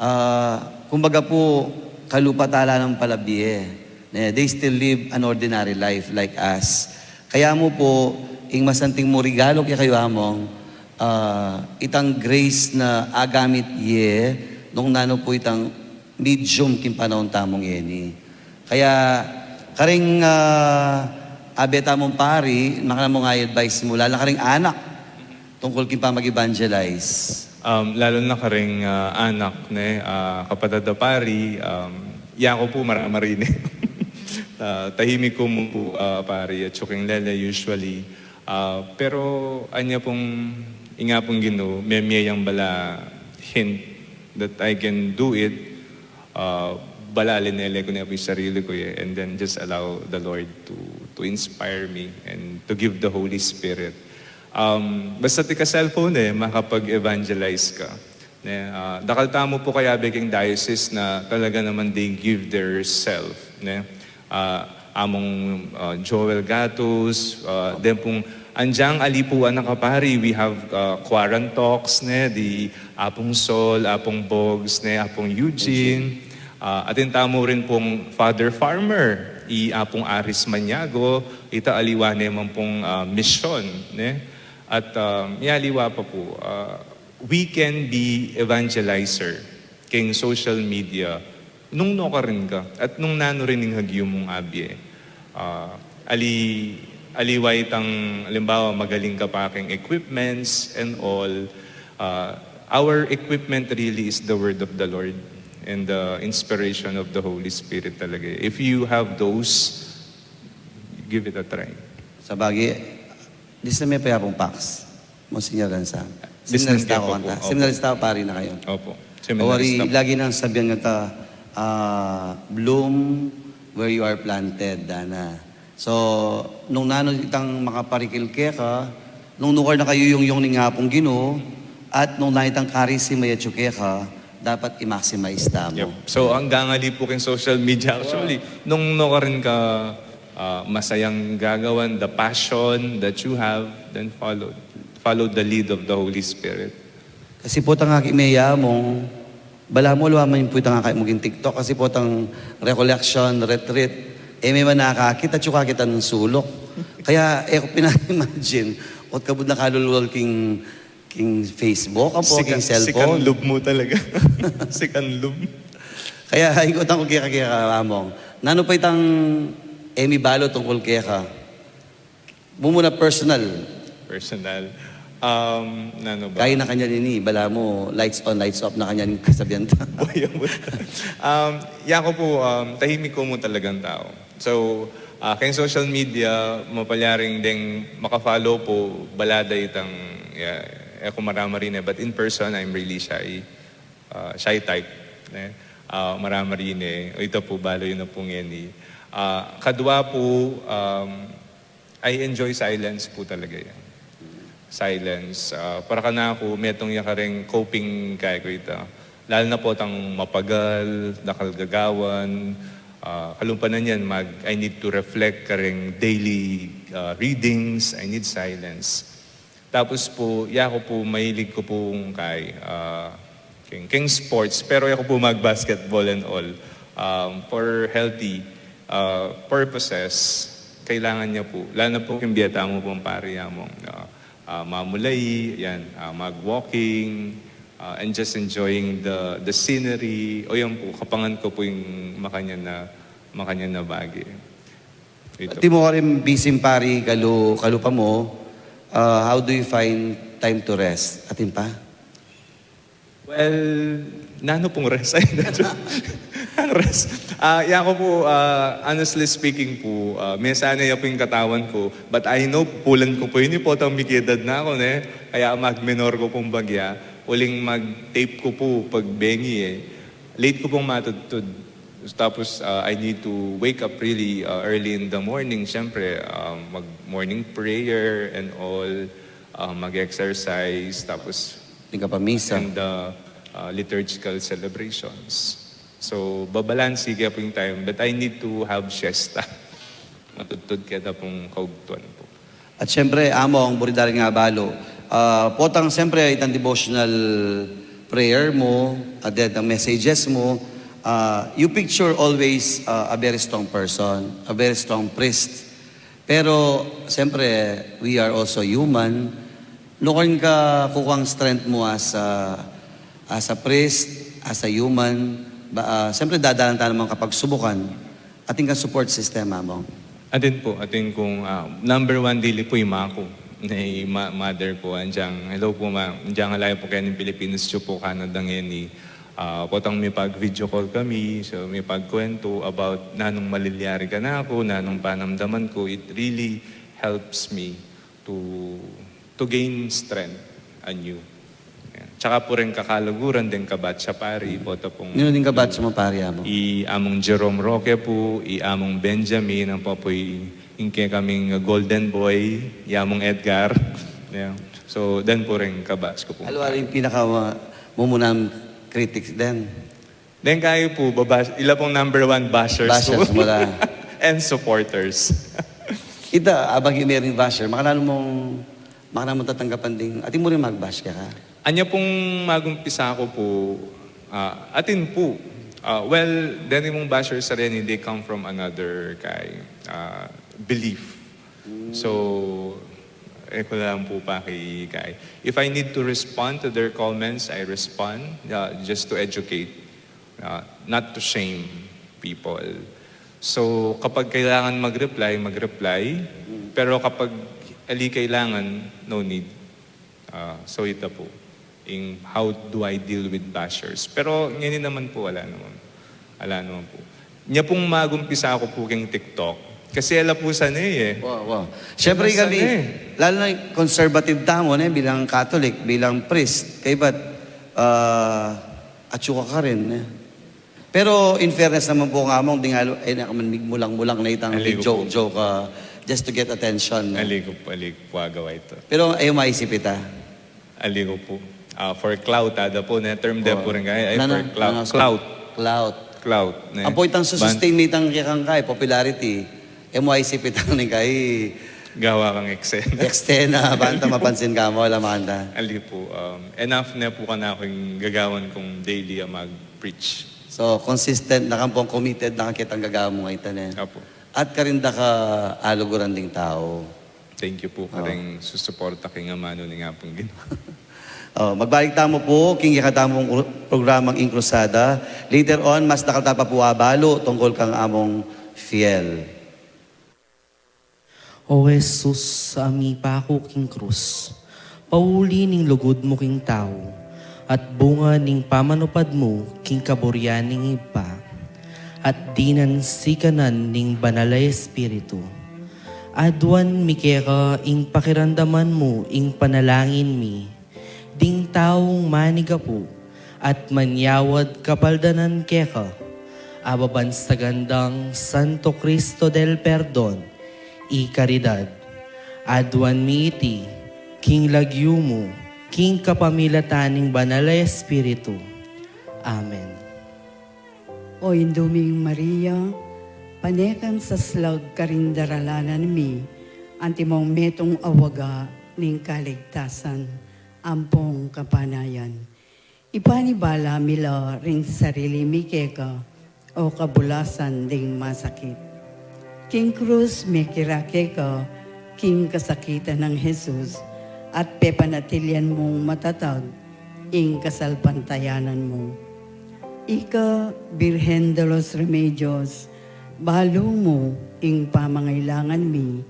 Ah, kumbaga po, kalupa tala nang palabie. Ne, they still live an ordinary life like us. Kaya mu po, ing masanting mung regalo kekayu, Among, ah, itang grace na agamit ye nung nanu po itang medium king panaun tamung ngeni. Kaya, karing, ah, abe tamung pari, makananu mung i-advise mu, lalo na karing anak, tungkul king pamag-evangelize? Um, lalo na karing, ah, anak, ne, ah, kapatad a pari, um, yaku po maramarin e. Ah, tahimik ku mu po, ah, pari, atsu king lele, usually. Ah, pero anya pung, ing Apung Ginu, memie yang bala hint that I can do it, ah, bala linele ku ne pu ing sarili ku e, and then just allow the Lord to, to inspire me and to give the Holy Spirit. Um, basta tika cellphone e, makapag-evangelize ka. Ne, ah, dakal tamu pu kayabe king diocese na talaga naman they give their self, ne? Ah, Among, ah, Joel Gatus, ah, then pung agyang ali pu a kapari, we have, ah, Quarant Talks, ne, di Apung Sol, Apung Bogs, ne, Apung Eugene. Ah, atin tamu rin pung Father Farmer, i Apung Aris Maniago, ita aliwa ne man pung, ah, misyon, ne? At, ah, mialiwa pa pu, ah, we can be evangelizer king social media nung nukarin ka at nung nanu rin ing hagyu mung abie. Ah, ali, aliwa itang, alimbawa, magaling ka pa king equipments and all. Ah, our equipment really is the word of the Lord and the inspiration of the Holy Spirit talaga. If you have those, give it a try. Sabagay, di sa me pa ya pung PACS, Monsignor Gansang. Seminarista ku kanta. Opo. Seminarista ku, pari na kayu. Opo. Seminarista. Lagi nang sabian kanta, ah, "Bloom where you are planted," dana. So, nung nanu itang makaparikil keka, nung nukarin na kayuyungyung ning Apung Ginu, at nung nanu itang karisma ya atsu keka, dapat i-maximize tamu. Yep. So, anggang ali pu king social media, actually, nung nukarin ka, ah, masayang gagawan, the passion that you have, then follow. Follow the lead of the Holy Spirit. Kasi pu itang aki me, Among, balamu aliwa man pu itang aki mu king TikTok, kasi pu itang recollection, retreat, e me man nakakit, atsu kakit ing suluk. Kaya e ku pina-imagine, ot kabud na kalulwal king, king Facebook, apo, king cellphone. Sikan lub mu talaga. Sikan lub. Kaya ikutang ku keka, keka, Among, nanu pa itang e mi balu tungkul keka? Mumuna personal. Personal. Um, nanu ba? Kaya na kanyan ini, balamu, lights on, lights off na kanyan kasabian ta. Boy, abot. Um, yaku pu, um, tahimik ku mu talagang tau. So, ah, keng social media, mapalyaring deng maka-follow pu, bala da itang, ya, e ku maramarin e, but in person, I'm really shy. Ah, shy type, ne? Ah, maramarin e. O, ita pu, balu yu na pu ngeni. Ah, kadwa pu, um, I enjoy silence pu talaga ya. Silence. Ah, para kanaku, metung ya kareng coping kaya ku ita. Lalu na pu itang mapagal, dakal gagawan, ah, kalumpanan yan, mag-, I need to reflect kareng daily, ah, readings, I need silence. Tapos pu, yaku pu, mahilig ku pung kai, ah, keng, keng sports, pero yaku pu mag-basketball and all. Um, for healthy, ah, purposes, kailangan ya pu. Lalu na pu keng bie tamu pung pari, Among, ah, ah, mamulai, yan, ah, mag-walking, ah, and just enjoying the, the scenery. O yan pu, kapangan ku pu ing makanyan a, makanyan a bage. Ita. Atin mu karin busy, pari, kalu-, kalupa mu, ah, how do you find time to rest? Atin pa? Well, nanu pung rest? Ay, medyo, ang rest. Ah, ya ko po, ah, honestly speaking po, ah, mesanay ya po ing katawan ko, but I know, pupulan ko po ini, potang miki-edad na ku, ne? Kaya mag-minor ko pong bagya, uling mag-tape ko po pag bengi, e. Late ko pong matudtud. Tapos, ah, I need to wake up really, ah, early in the morning. Siyempre, ah, mag-morning prayer and all, ah, mag-exercise, tapos Di ka pa misa. And the, ah, liturgical celebrations. So, babalansi kaya po ing time, but I need to have siesta. Matudtud kaya pong kaugtuan po. At siyempre, Among, buri da ring abalu. Ah, potang siyempre, itang devotional prayer mu, at then ang messages mu, ah, you picture always, ah, a very strong person, a very strong priest. Pero, siyempre, we are also human. Nukarin ka kukuang strength mu as a, as a priest, as a human? Ba, ah, siyempre, dadalan tamu namang kapagsubukan. Atin kang support system, Among? Atin po, atin kung, ah, number one, dili po ima ku. Ne, i ma-, mother ko, anjang, "Hello po, ma." Anjang layu po keni Pilipinas, atyu po Canada ngeni. Ah, potang mipag-video call kami, so mipagkuwentu about nanung malilyari kanaku, nanung panamdaman ku. It really helps me to, to gain strength anew. Yan. Tsaka po rin kakaluguran deng kabatch a pari, pota pung Ninu ding kabatch mu, pari, Among? I Among Jerome Roque po, i Among Benjamin, ampo po i, ing kekaming golden boy, i Among Edgar. Yan. So, den po rin kabatch ku pung Alwala ing pinaka, uh, mumunang critics den. Deng kayu po, babas-, ila pong number one bashers po. Bashers mu la. And supporters. Ita, abang yu mering basher, makananu mung, makananu mung tatanggapan ding, atin mu rin mag-bash keka? Anya pong magumpisa ku po, ah, atin po. Ah, well, deni mung bashers a reni, they come from another kay, ah, belief. So, e ku lang po pakikay. If I need to respond to their comments, I respond, ah, just to educate. Ah, not to shame people. So, kapag kailangan mag-reply, mag-reply. Mm. Pero kapag ali kailangan, no need. Ah, so, ita po. Ing how do I deal with bashers? Pero ngeni naman po, wala naman. Wala naman po. Nya pong magumpisa ku po king TikTok. Kasi ala po sana e. Wow, wow. Siyempre kami, lalo na conservative tamu, ne, bilang Catholic, bilang priest, kaybat, ah, atyu ka rin, ne? Pero in fairness naman po kang Among, ding alu, e na ka man migmulang-mulang na itang ali ku po, joke-joke, ah, just to get attention, no? Ali ku po, ali ku po agawa ita. Pero e mu aisip ita? Ali ku po. Ah, for clout, ada po, ne, term de po rin kaya, e, for clout. Nana, nana, clout. Clout. Clout, ne? Ampo itang susustain mi itang kekang kay popularity. E mu aisip itang ning kay gawa kang eksena. Eksena, banta mapansin ka mu, ala manda. Ali po, um, enough ne po kanaku ing gagawan kung daily a mag-preach. So, consistent na ka pung committed na ka ketang gagawan mu ngeni, ne? Apo. At karin da ka aluguran ding tau. Thank you po, oh, karing susuporta king amanu ning Apung Ginu. Oh, magbalik tamu po king kekatamung kru-, programang Ing Krusada. Later on, mas dakal ta pa po abalu tungkul kang Among Fiel. O Jesus, a mipaku king krus, pauli ning lugud mu king tau, at bunga ning pamanupad mu king kaburian ning Ibpa, at dinan sikanan ning Banal a Espiritu. Aduan mi keka ing pakiramdaman mu ing panalangin mi, ding taung manigapu at manyawad kapaldanan keka, ababan sa gandang Santo Cristo del Perdon y Caridad. Aduan mi iti king lagyu mu, king kapamilatan ning Banal a Espiritu. Amen. O Indu ming Maria, pane kang saslag karing daralanan mi, antimong metung a waga ning kaligtasan ampong kapanayan. Ipanibala mi la ring sarili mi keka, o kabulasan ding masakit. King krus mekirake ka king kasakitan nang Jesus, at pepanatilian mung matatag ing kasalpantayanan mu. Ika, Birhen de los Remedios, balu mu ing pamangailangan mi,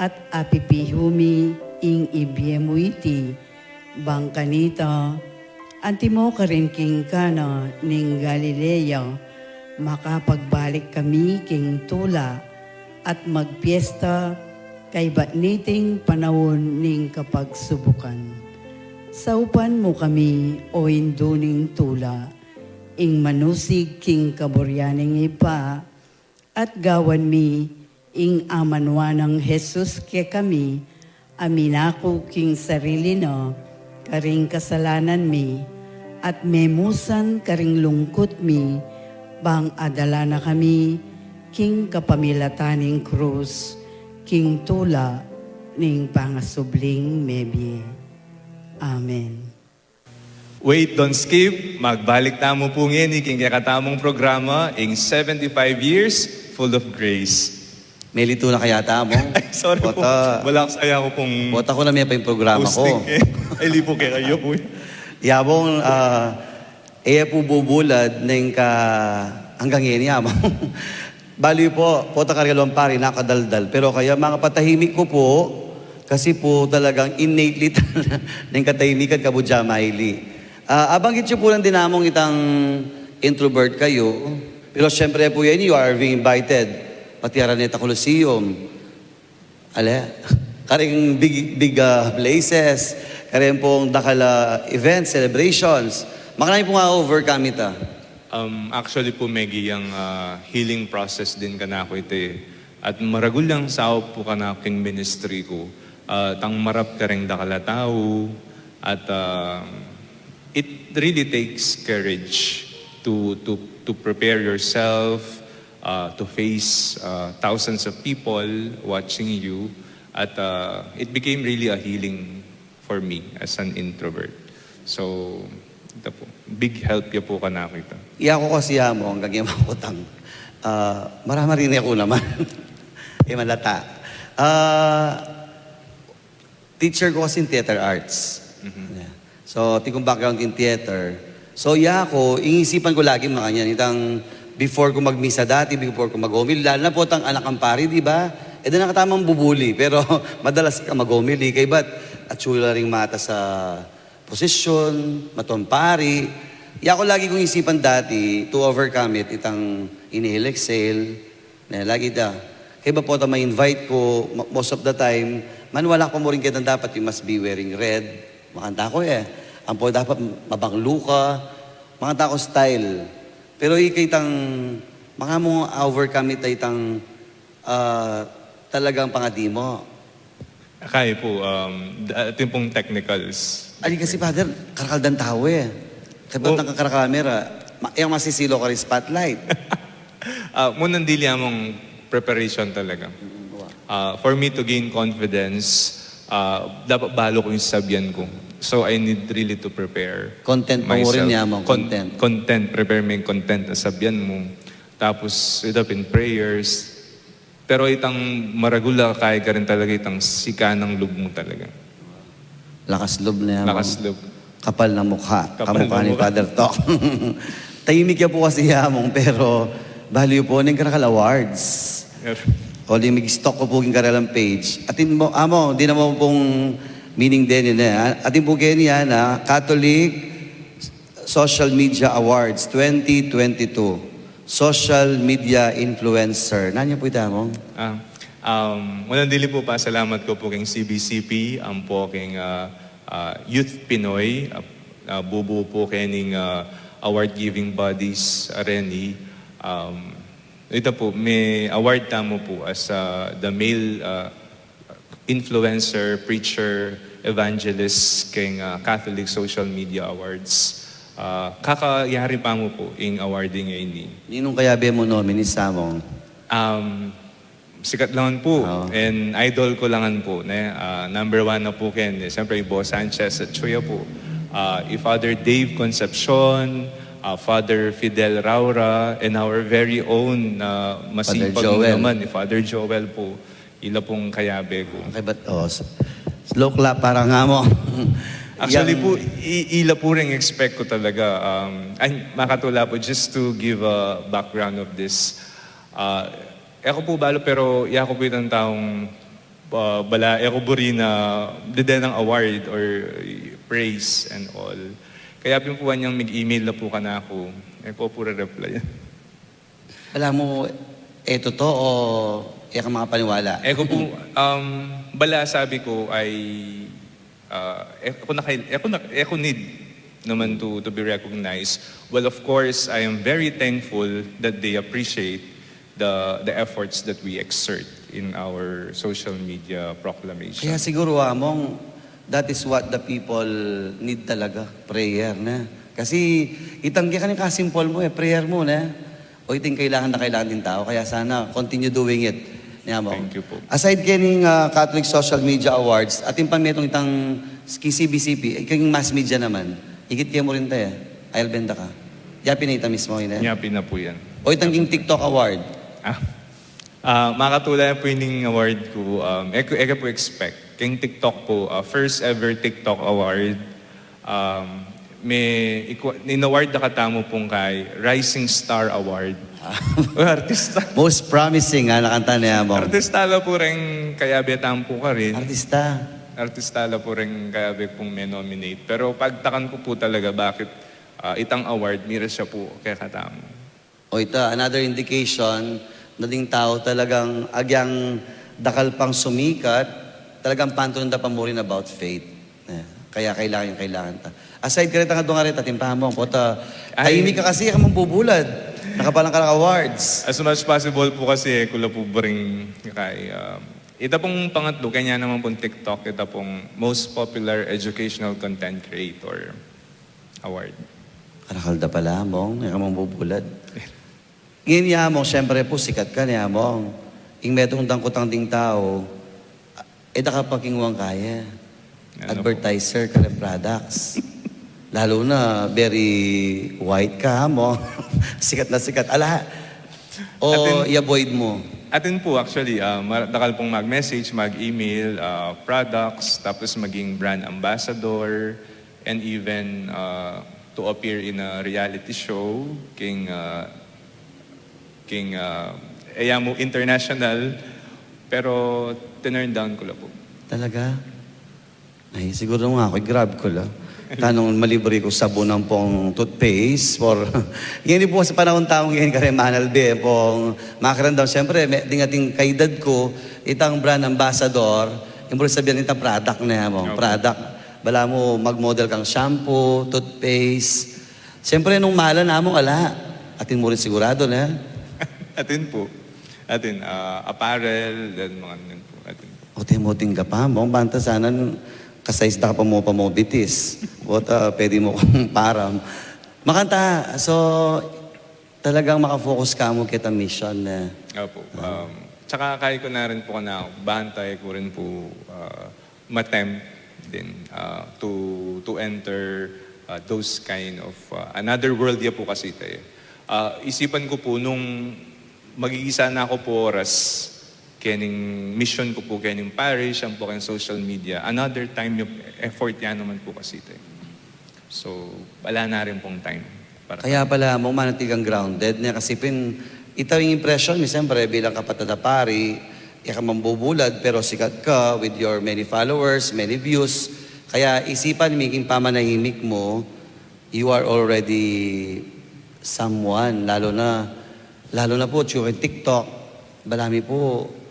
at apipihu mi ing ibie mu iti, bang kanita Antimo karin king Cana ning Galilea, makapagbalik kami king tula at magpiesta kaybat niting panaun ning kapagsubukan. Saupan mu kami, O Indu ning tula, ing manusig king kaburian ning Ibpa, at gawan mi ing amanuan nang Jesus kekami, a minaku king sarili na karing kasalanan mi, at memusan karing lungkut mi, bang adala na kami king kapamilatan ning krus, king tula ning pangasubling mebie. Amen. Wait, don't skip. Magbalik tamu pu ngeni king kekatamung programa, ing seventy-five Years Full of Grace. Melitu na kaya tamu? Ay, sorry po. Pota. Wala, saya ko pong Pota ku na mie pa ing programa ku. Hosting, eh. Ay, di po kaya kayo po. Yabong, ah, e pu bubulad neng ka anggang ngeni, among. Balu yu pu, pota karga luang pari, nakadaldal. Pero kaya mangapatahimik ku pu, kasi pu talagang innately neng katahimikan kabudya maili. Ah, abanggit yu pu lang din among itang introvert kayu. Pero siyempre pu yan, you are being invited. Pati Araneta Coliseum. Ale, karing big, big, ah, places, karing pung dakal a events, celebrations. Makanyan pu nga overcome ita. Um, actually po, Maggie, yang, ah, healing process din kanaku ita, eh. At maragul yang saup po kanaku king ministry ku. Ah, tang marap karing dakal a tau, at, ah, it really takes courage to, to, to prepare yourself, uh, to face, uh, thousands of people watching you. At, uh, it became really a healing for me as an introvert. So, ita po, big help ya po kanaku ita. Iya ku kasi, among, anggang e makutang, ah, marama rin aku naman. E, malata. Ah, teacher ku kasi ing theater arts. Mhm. Yeah. So, atin kung background king theater. So, iya ku, ing isipan ku lagi makanyan, itang before ku magmisa dati, before ku mag-homily, lalu na pu itang anak nang pari, di ba? E, di na katamung bubuli, pero madalas ka mag-homily, kaybat atsu la ring matas a posisyon, matuang pari. Iya ku lagi kung isipan dati, to overcome it, itang inhale, exhale, ne, lagi da. Kaybat pu ta ma-invite ku, mo-, most of the time, manwala ku mu rin ketang dapat you must be wearing red. Makanta ku, e. Ampo dapat mabanglu ka. Makanta ku style. Pero ika itang, manga mu overcome ita itang, ah, talagang pangadi mu. Akay pu, um, da-, atin pung technicals. Ali kasi, Father, karakal dang tau, e. Kaybat nang kakarakal a mera, ma-, e, masisilaw ka ring spotlight. Ah, munang dili among preparation talaga. Mm, wa. Ah, for me to gain confidence, ah, dapat balu ku ing sasabyan ku. So, I need really to prepare myself. Content pa mu rin, among, content. Content, prepare me ing content a sasabyan mu. Tapos, ita pin prayers. Pero itang maragul a kaya karin talaga itang sika nang lub mu talaga. Lakas lub ne, among. Lakas lub. Kapal na mukha. Kapal na mukha. Kamukha ni Father Tok. Tahimik ya pu kasi, among, pero balu yu pu, neng karakal awards. Yes. O, di mag-stalk ku pu king karelang page. Atin mu, among, di na mu pung meaning deni, e. Atin pu keni yan, a, Catholic Social Media Awards twenty twenty-two. Social media influencer. Nanu pu ita, among? Ah, um, unang dili pu, pasalamat ku pu king C B C P, ampo king, ah, ah, Youth Pinoy, ah, ah, bubu pu kening, ah, award-giving bodies, ah, reni. Um, ita pu, me-award tamu pu as, ah, the male, ah, influencer, preacher, evangelist king, ah, Catholic Social Media Awards. Ah, kakayari pa mu pu ing awarding ini. Ninung kayabe mung nominees, among? Um, sikat la ngan pu. Oo. And idol ku la ngan pu, ne? Ah, number one na pu keni, siyempre, i Bo Sanchez at Chuya pu. Ah, i Father Dave Concepcion, ah, Father Fidel Raura, and our very own, ah, masipag mu naman, i Father Joel pu. Ila pung kayabe ku. Kaybat, o, s-, slow clap para kanita. Actually pu, i-, ila pu ring expect ku talaga. Um, ay, makatula pu, just to give a background of this. Ah, e ku pu balu, pero iya ku pu itang taung, ah, bala, e ku buri na deden nang award or praise and all. Kaya pin pu anyang mig-email na pu kanaku, e ku pu re-reply. Balamu, e totoo o e ka makapaniwala? E ku pu, um, bala sabi ku ay, uh, e ku na, e ku na, e ku need naman to, to be recognized. Well, of course, I am very thankful that they appreciate the, the efforts that we exert in our social media proclamation. Kaya siguro, Among, that is what the people need talaga, prayer, ne? Kasi itang kaya kani kasimpol mu, e, prayer mu, ne? O, ito ing kailangan na kailangan ding tau. Kaya sana continue doing it, ne, Among? Thank you po. Aside kening, ah, Catholic Social Media Awards, atin pa metung itang king C B C P, e, king mass media naman, ikit ke mu rin ta, e. Ayal benda ka. Yapin na ita mismo, ine? Yapin na po yan. O itang king TikTok Award? Ah, ah, makatula po ining award ku. Um, e ku, e ku po expect. King TikTok po, ah, first ever TikTok Award. Um, me, ikwa, in-award da katamu pung kay Rising Star Award. Uy, artista. Most promising, ha, na kanta ne, Among. Artista la po ring kayabe tamu pu karin. Artista. Artista la po ring kayabe pung me-nominate. Pero pagtakan ku po talaga bakit, ah, itang award, mira siya po kekatamu. O ita, another indication na ding tau talagang agyang dakal pang sumikat, talagang pantunun da pa mu rin about faith. E, kaya kailangan, kailangan ta. Aside kareta, adwa kareta, atin pa, Among, pota, ay, tahimik ka kasi, e ka mambubulad. Nakapalang ka ng awards. As much as possible po kasi, e ku la po baring kay, um, ita pung pangatlu, kaya naman pung TikTok, ita pung most popular educational content creator award. Karakal da pala, Among, e ka mambubulad. Ngeni ya, Among, siyempre pu, sikat ka ne, Among. Ing metung dang kutang ding tau, e da ka pa kingwang kaya. Ano po? Advertiser ka ring products. Lalo na very white ka, Among. Sikat na sikat. Ala, o i-avoid mu? Atin po, actually, ah, mar-, dakal pung mag-message, mag-email, ah, products, tapos maging brand ambassador, and even, uh, to appear in a reality show, king, uh, king, uh, e ya mu international, pero tinurn down ku la po. Talaga? Ay, siguro nga aku, i-grab ku la. Tanung malibre ku sabun ampong toothpaste for, ngeni pu sa panahun tamu ngeni, kare Manal Be, pung makiramdam, siyempre, me-, ding atin kaedad ku, itang brand ambassador, ing buri sabian, itang product ne, Among. Opo. Product. Balamu mag-model kang shampoo, toothpaste. Siyempre, nung malan, Among, ala. Atin mu rin sigurado, ne? Atin po. Atin, ah, apparel, then mga ganun po. Atin po. O, te mu tinggap, Among. Banta sana nung kasaysda ka pa mu pa mu bitis. Bota, pwede mu kung param. Makanta, so, talagang maka-focus ka mu keta mission, ne? Opo. Ah. Um, tsaka kaya ku na rin po na, bantay ku rin po, ah, ma-tempt din, ah, to, to enter, ah, those kind of, ah, another world ya po kasi ita e. Ah, isipan ku po nung magigisa na ku po oras kening mission ku po, kening parish, ampo keng social media, another time ya, effort ya naman po kasi ita e. So, ala na rin pong time. Para kaya pala, Among, manatili kang grounded, ne? Kasi pin, ita ing impression mi, siyempre, bilang kapatad a pari, e ka mambubulad, pero sikat ka with your many followers, many views. Kaya isipan mi king pamanahimik mu, you are already someone, lalo na, lalo na pu, tsura king TikTok. Balamu pu,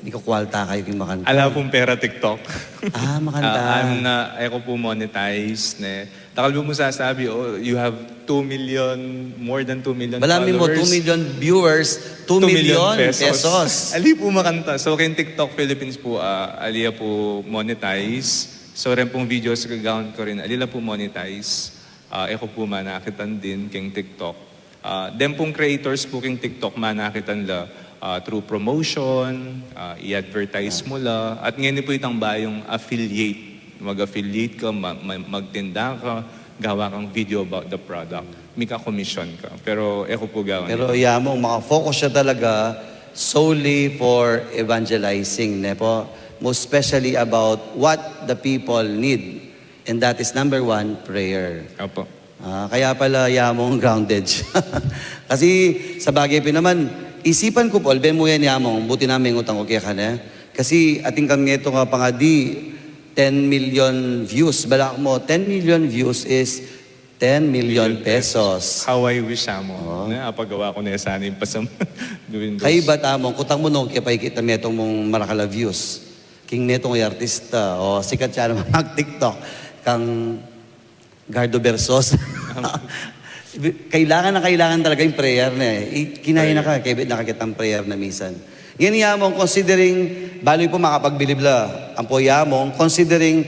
mikukwalta kayu king makanta. Ala pung pera TikTok. Ah, makanta. Ah, an, ah, e ku pu monetize, ne. Dakal pu mu sasabi, "Oh, you have two million, more than two million followers." Balamu mu, two million viewers, two million pesos. Ali pu makanta. So, keng TikTok Philippines pu, ah, ali ya pu monetize. So, ren pung videos gagawan ku rin, ali la pu monetize. Ah, e ku pu manakitan din keng TikTok. Ah, den pung creators pu keng TikTok, manakitan la, ah, through promotion, ah, i-advertise mu la. At ngeni pu itang bayung affiliate. Mag-affiliate ka, ma-, ma-, magtinda ka, gawa kang video about the product. Mika-commission ka. Pero e ku pu gawan. Pero ya mu, maka-focus siya talaga solely for evangelizing, ne po? Most especially about what the people need. And that is number one, prayer. Opo. Ah, kaya pala ya mung grounded siya. Kasi sa bagay pin naman, isipan ku, Paul, be mu yan ya mung, buti na mengutang ku keka, ne? Kasi atin kang ngeto nga pangadi, ten million views. Bala mu, ten million views is Ten million pesos. How I wish, Among. Oo. Na, apagawa ku na sana ing pasam. Kaibat, Among, kutang mu nung kaya pa ikit na metung mung marakal a views. King metung a artista, o sikat siya naman mag-TikTok, kang Gardo Versosa. Kailangan na kailangan talaga yung prayer na eh. I-, kinaya na ka, kaya nakakita ang prayer na minsan. Ngayon, Among, considering, baloy pu makapagbilib la, ampo Among, considering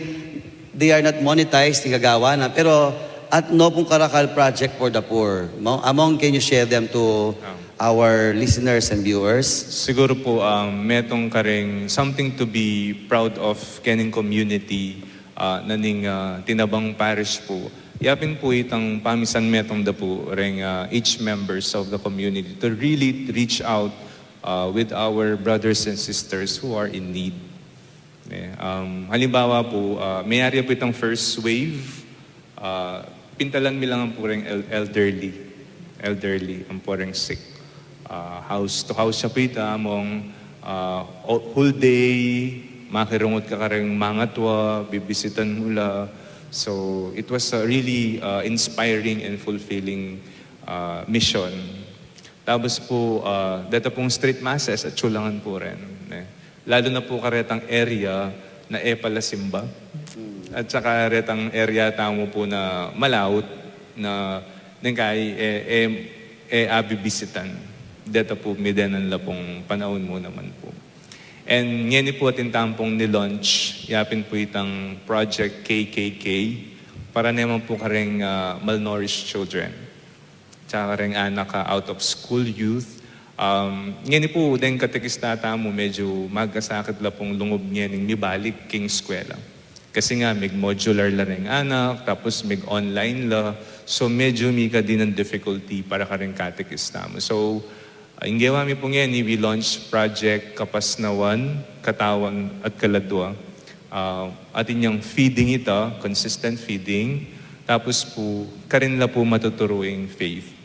they are not monetized, ing gagawa na, pero at no pung karakal project for the poor. Mo-, Among, can you share them to our listeners and viewers? Siguro po, um, metung karing something to be proud of kening community, ah, na ning, ah, Tinabang Parish po. Yapin po itang pamisan metung da po reng, ah, each members of the community to really reach out, ah, with our brothers and sisters who are in need. Eh, um, halimbawa po, ah, mayari po itang first wave, ah, pintalan mi lang po reng el-, elderly, elderly, ampo reng sick. Ah, house to house siya po ita, Among, ah, o-, whole day, makirungut ka kareng mangatua, bibisitan mu la. So, it was a really, ah, inspiring and fulfilling, ah, mission. Tapos po, ah, deta pong street masses, atsu la ngan po rin, eh. Lalo na po karetang area na e pala simba. At saka retang area tamu po na malaut na nengkay e, e, e abibisitan. Deta po midenan la pong panaun mu naman po. And ngeni po atin tampong ni-launch, yapin po itang Project K K K, para naman po kareng, ah, malnourished children. Tsaka reng anak a out of school youth. Um, ngeni po, deng katekista tamu, medyo magkasakit la pong lungub ngening mibalik king eskwela. Kasi nga, mig-modular la reng anak, tapos mig-online la. So, medyo mika din ang difficulty para kareng katekista mu. So, ah, ing gewa mi po ngeni, we launch Project Kapasnawan, Katawan at Kaladua. Ah, atin yang feeding ita, consistent feeding. Tapos po, karin la po matuturu ing faith.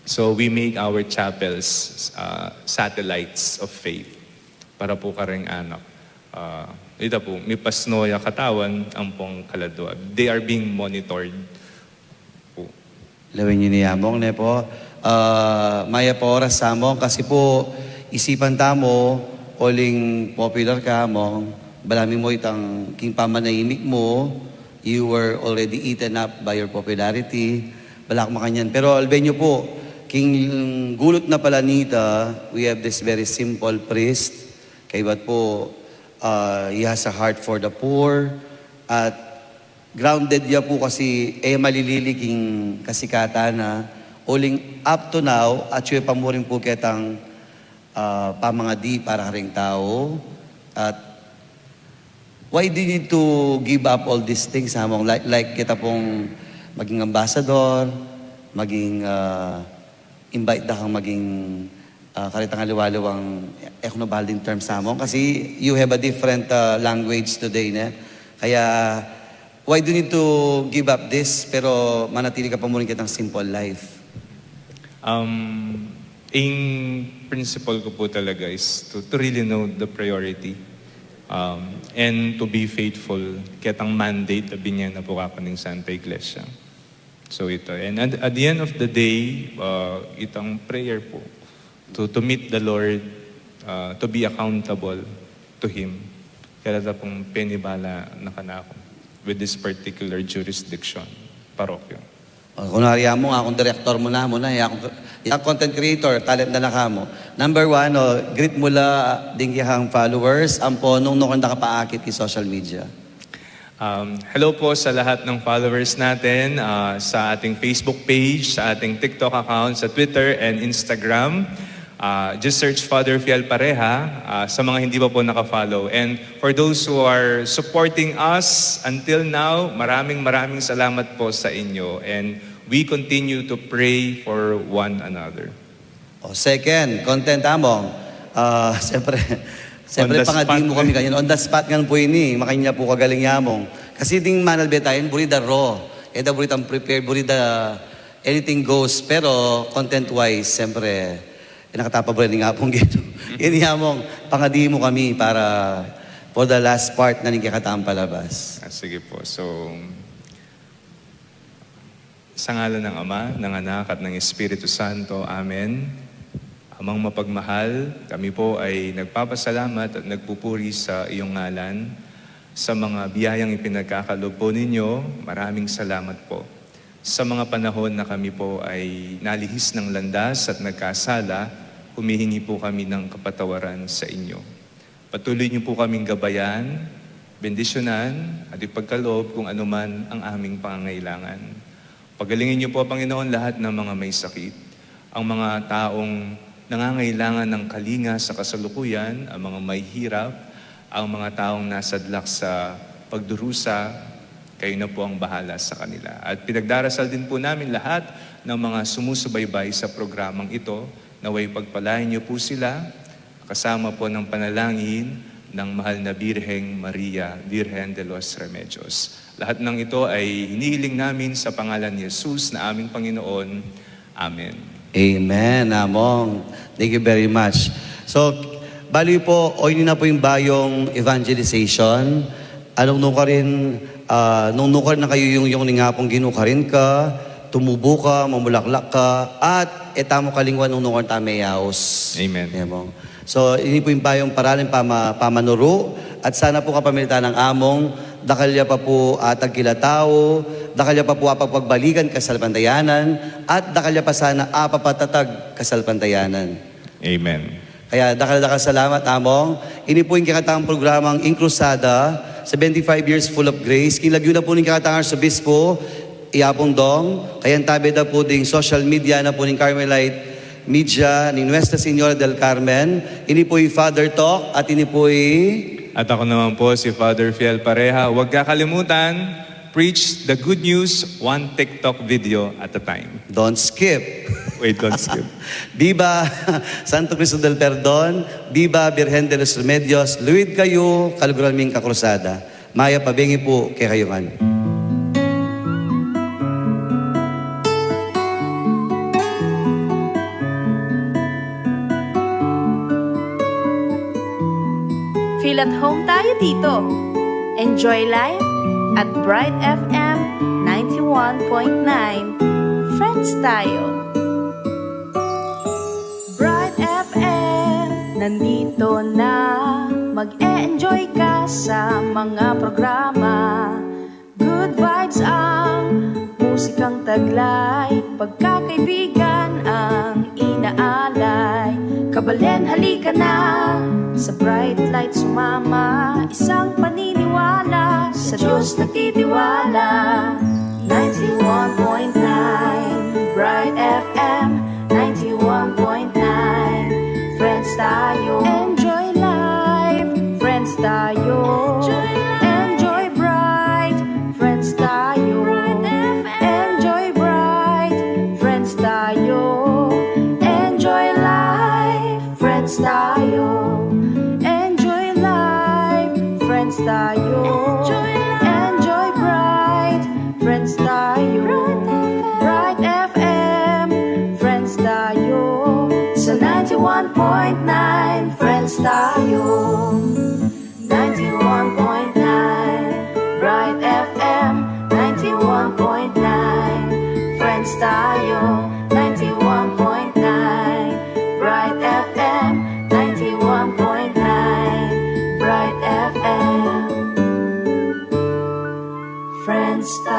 So we make our chapels, ah, satellites of faith para po kareng anak. Ah, ita po, mipasno ya katawan ampong kaladua. They are being monitored po. Lawen yu ni, Among, ne po. Ah, mayap a oras, Among, kasi po, isipan tamu, uling popular ka, Among, balamu itang king pamanahimik mu, you were already eaten up by your popularity. Balak makanyan. Pero alben yu po, king gulut na pala nita, we have this very simple priest. Kaybat po, ah, he has a heart for the poor. At grounded ya po kasi e malilili king kasikatan na. Uling up to now, atsu ya pa mu rin po ketang, ah, pamangadi para karing tau. At why do you need to give up all these things, Among? Like, like kita pong maging ambassador, maging, ah, invite da kang maging, ah, karetang aliwa-aliwang, e ku na balding term, Among, kasi you have a different, ah, language today, ne? Kaya, why do you need to give up this pero manatili ka pa mu rin ketang simple life? Um, ing principle ku po talaga is to, to really know the priority, um, and to be faithful ketang mandate a binye na po kaku ning Santa Iglesia. So ito. And at, at the end of the day, uh, itang prayer po, to, to meet the Lord, uh, to be accountable to Him. Kaya ta pong penibala na kanaku with this particular jurisdiction, parokya. O, kunwari, Among, akung direktor mu na, mu na, e akung, e akung content creator, talent na na ka mu. Number one, o, greet mu la ding kekang followers, ampo nung, nung kanda ka paakit king social media. Um, hello po sa lahat ng followers natin, ah, sa ating Facebook page, sa ating TikTok account, sa Twitter and Instagram. Ah, just search Father Fiel Pareha, ah, sa mga hindi pa po naka-follow. And for those who are supporting us until now, maraming, maraming salamat po sa inyo. And we continue to pray for one another. O, second, content, Among. Ah, siyempre, siyempre, pangadi mu kami kanyan. On the spot ngan po ini, makanyan po kagaling, Among. Kasi ding manalbe tayun, buri da raw. E da buri tang prepared, buri da anything goes. Pero content-wise, siyempre, e, nakatapa buri ning Apung Ginu. Ini, Among, pangadi mu kami para for the last part na ning kekatang palabas. Ah, sige po. So, Sa ngalan ng Ama, ng Anak, at ng Espiritu Santo. Amen. Amang mapagmahal, kami po ay nagpapasalamat at nagpupuri sa iyong ngalan. Sa mga biyayang ipinagkakaloob po ninyo, maraming salamat po. Sa mga panahon na kami po ay nalihis ng landas at nagkasala, humihingi po kami ng kapatawaran sa inyo. Patuloy niyo po kaming gabayan, bendisyonan, at ipagkaloob kung anuman ang aming pangangailangan. Pagalingin niyo po, Panginoon, lahat ng mga may sakit, ang mga taong nangangailangan ng kalinga sa kasalukuyan, ang mga mahihirap, ang mga taong nasadlak sa pagdurusa, kayo na po ang bahala sa kanila. At pinagdarasal din po namin lahat ng mga sumusubaybay sa programang ito, naway pagpalain niyo po sila, kasama po ng panalangin ng mahal na Birheng Maria, Virgen de los Remedios. Lahat ng ito ay hinihiling namin sa pangalan ni Jesus na aming Panginoon. Amen. Amen, Among. Thank you very much. So, bali po, o, ini na po yung bayong evangelization. Anong nukarin, ah, nung nukarin na kayu yung, yung ning Apung Ginu karin ka, tumubu ka, mamulaklak ka, at e ta mu kalingwan nung nukarin ta meyaus. Amen. Amen. So, ini po yung bayong paralin pama-, pamanuru, at sana po kapamilatan ng Among, dakal ya pa po atagkila tau, dakal ya pa po apagpagbalikan kasalpantayanan, at dakal ya pa sana apapatatag kasalpantayanan. Amen. Kaya dakal-dakal salamat, Among. Ini po yung kekatang programang Ing Cruzada, seventy-five years full of grace. King lagyu na po ning kekatang Arsobispo, i Apung Dong. Kaya tabi da po ding social media na po ning Carmelite Media, ning Nuestra Señora del Carmen. Ini po i Father Talk at ini po i At ako naman po si Father Fiel Pareha. Huwag kakalimutan, preach the good news, one TikTok video at a time. Don't skip. Wait, don't skip. Biba Santo Cristo del Perdon, biba Birhen de los Remedios, luid kayu, kaluguran ming kakrusada. Mayap a bengi pu kekayu ngan. Feel at home tayo dito. Enjoy life at Bright F M ninety-one point nine. Friends tayo. Bright F M, nandito na. Mag-e-enjoy ka sa mga programa. Good vibes ang musikang taglay, pagkakaibigan ang inaalay. Kabalen, halika na, sa Bright Light sumama. Isang paniniwala, sa Diyos nagtitiwala. Ninety-one point nine Bright F M, ninety-one point nine. Friends tayo. Enjoy life. Friends tayo. Enjoy life. Enjoy bright. Friends tayo. Bright F M. Enjoy bright. Friends tayo. Enjoy life. Friends tayo. Enjoy life. Friends tayo. Enjoy life. Enjoy bright. Friends tayo. Bright F M. Friends tayo. Sa ninety-one point nine, Friends tayo. Ninety-one point nine Bright F M. Ninety-one point nine Friends tayo. Ninety-one point nine Bright F M. Ninety-one point nine Bright F M. Friends tayo.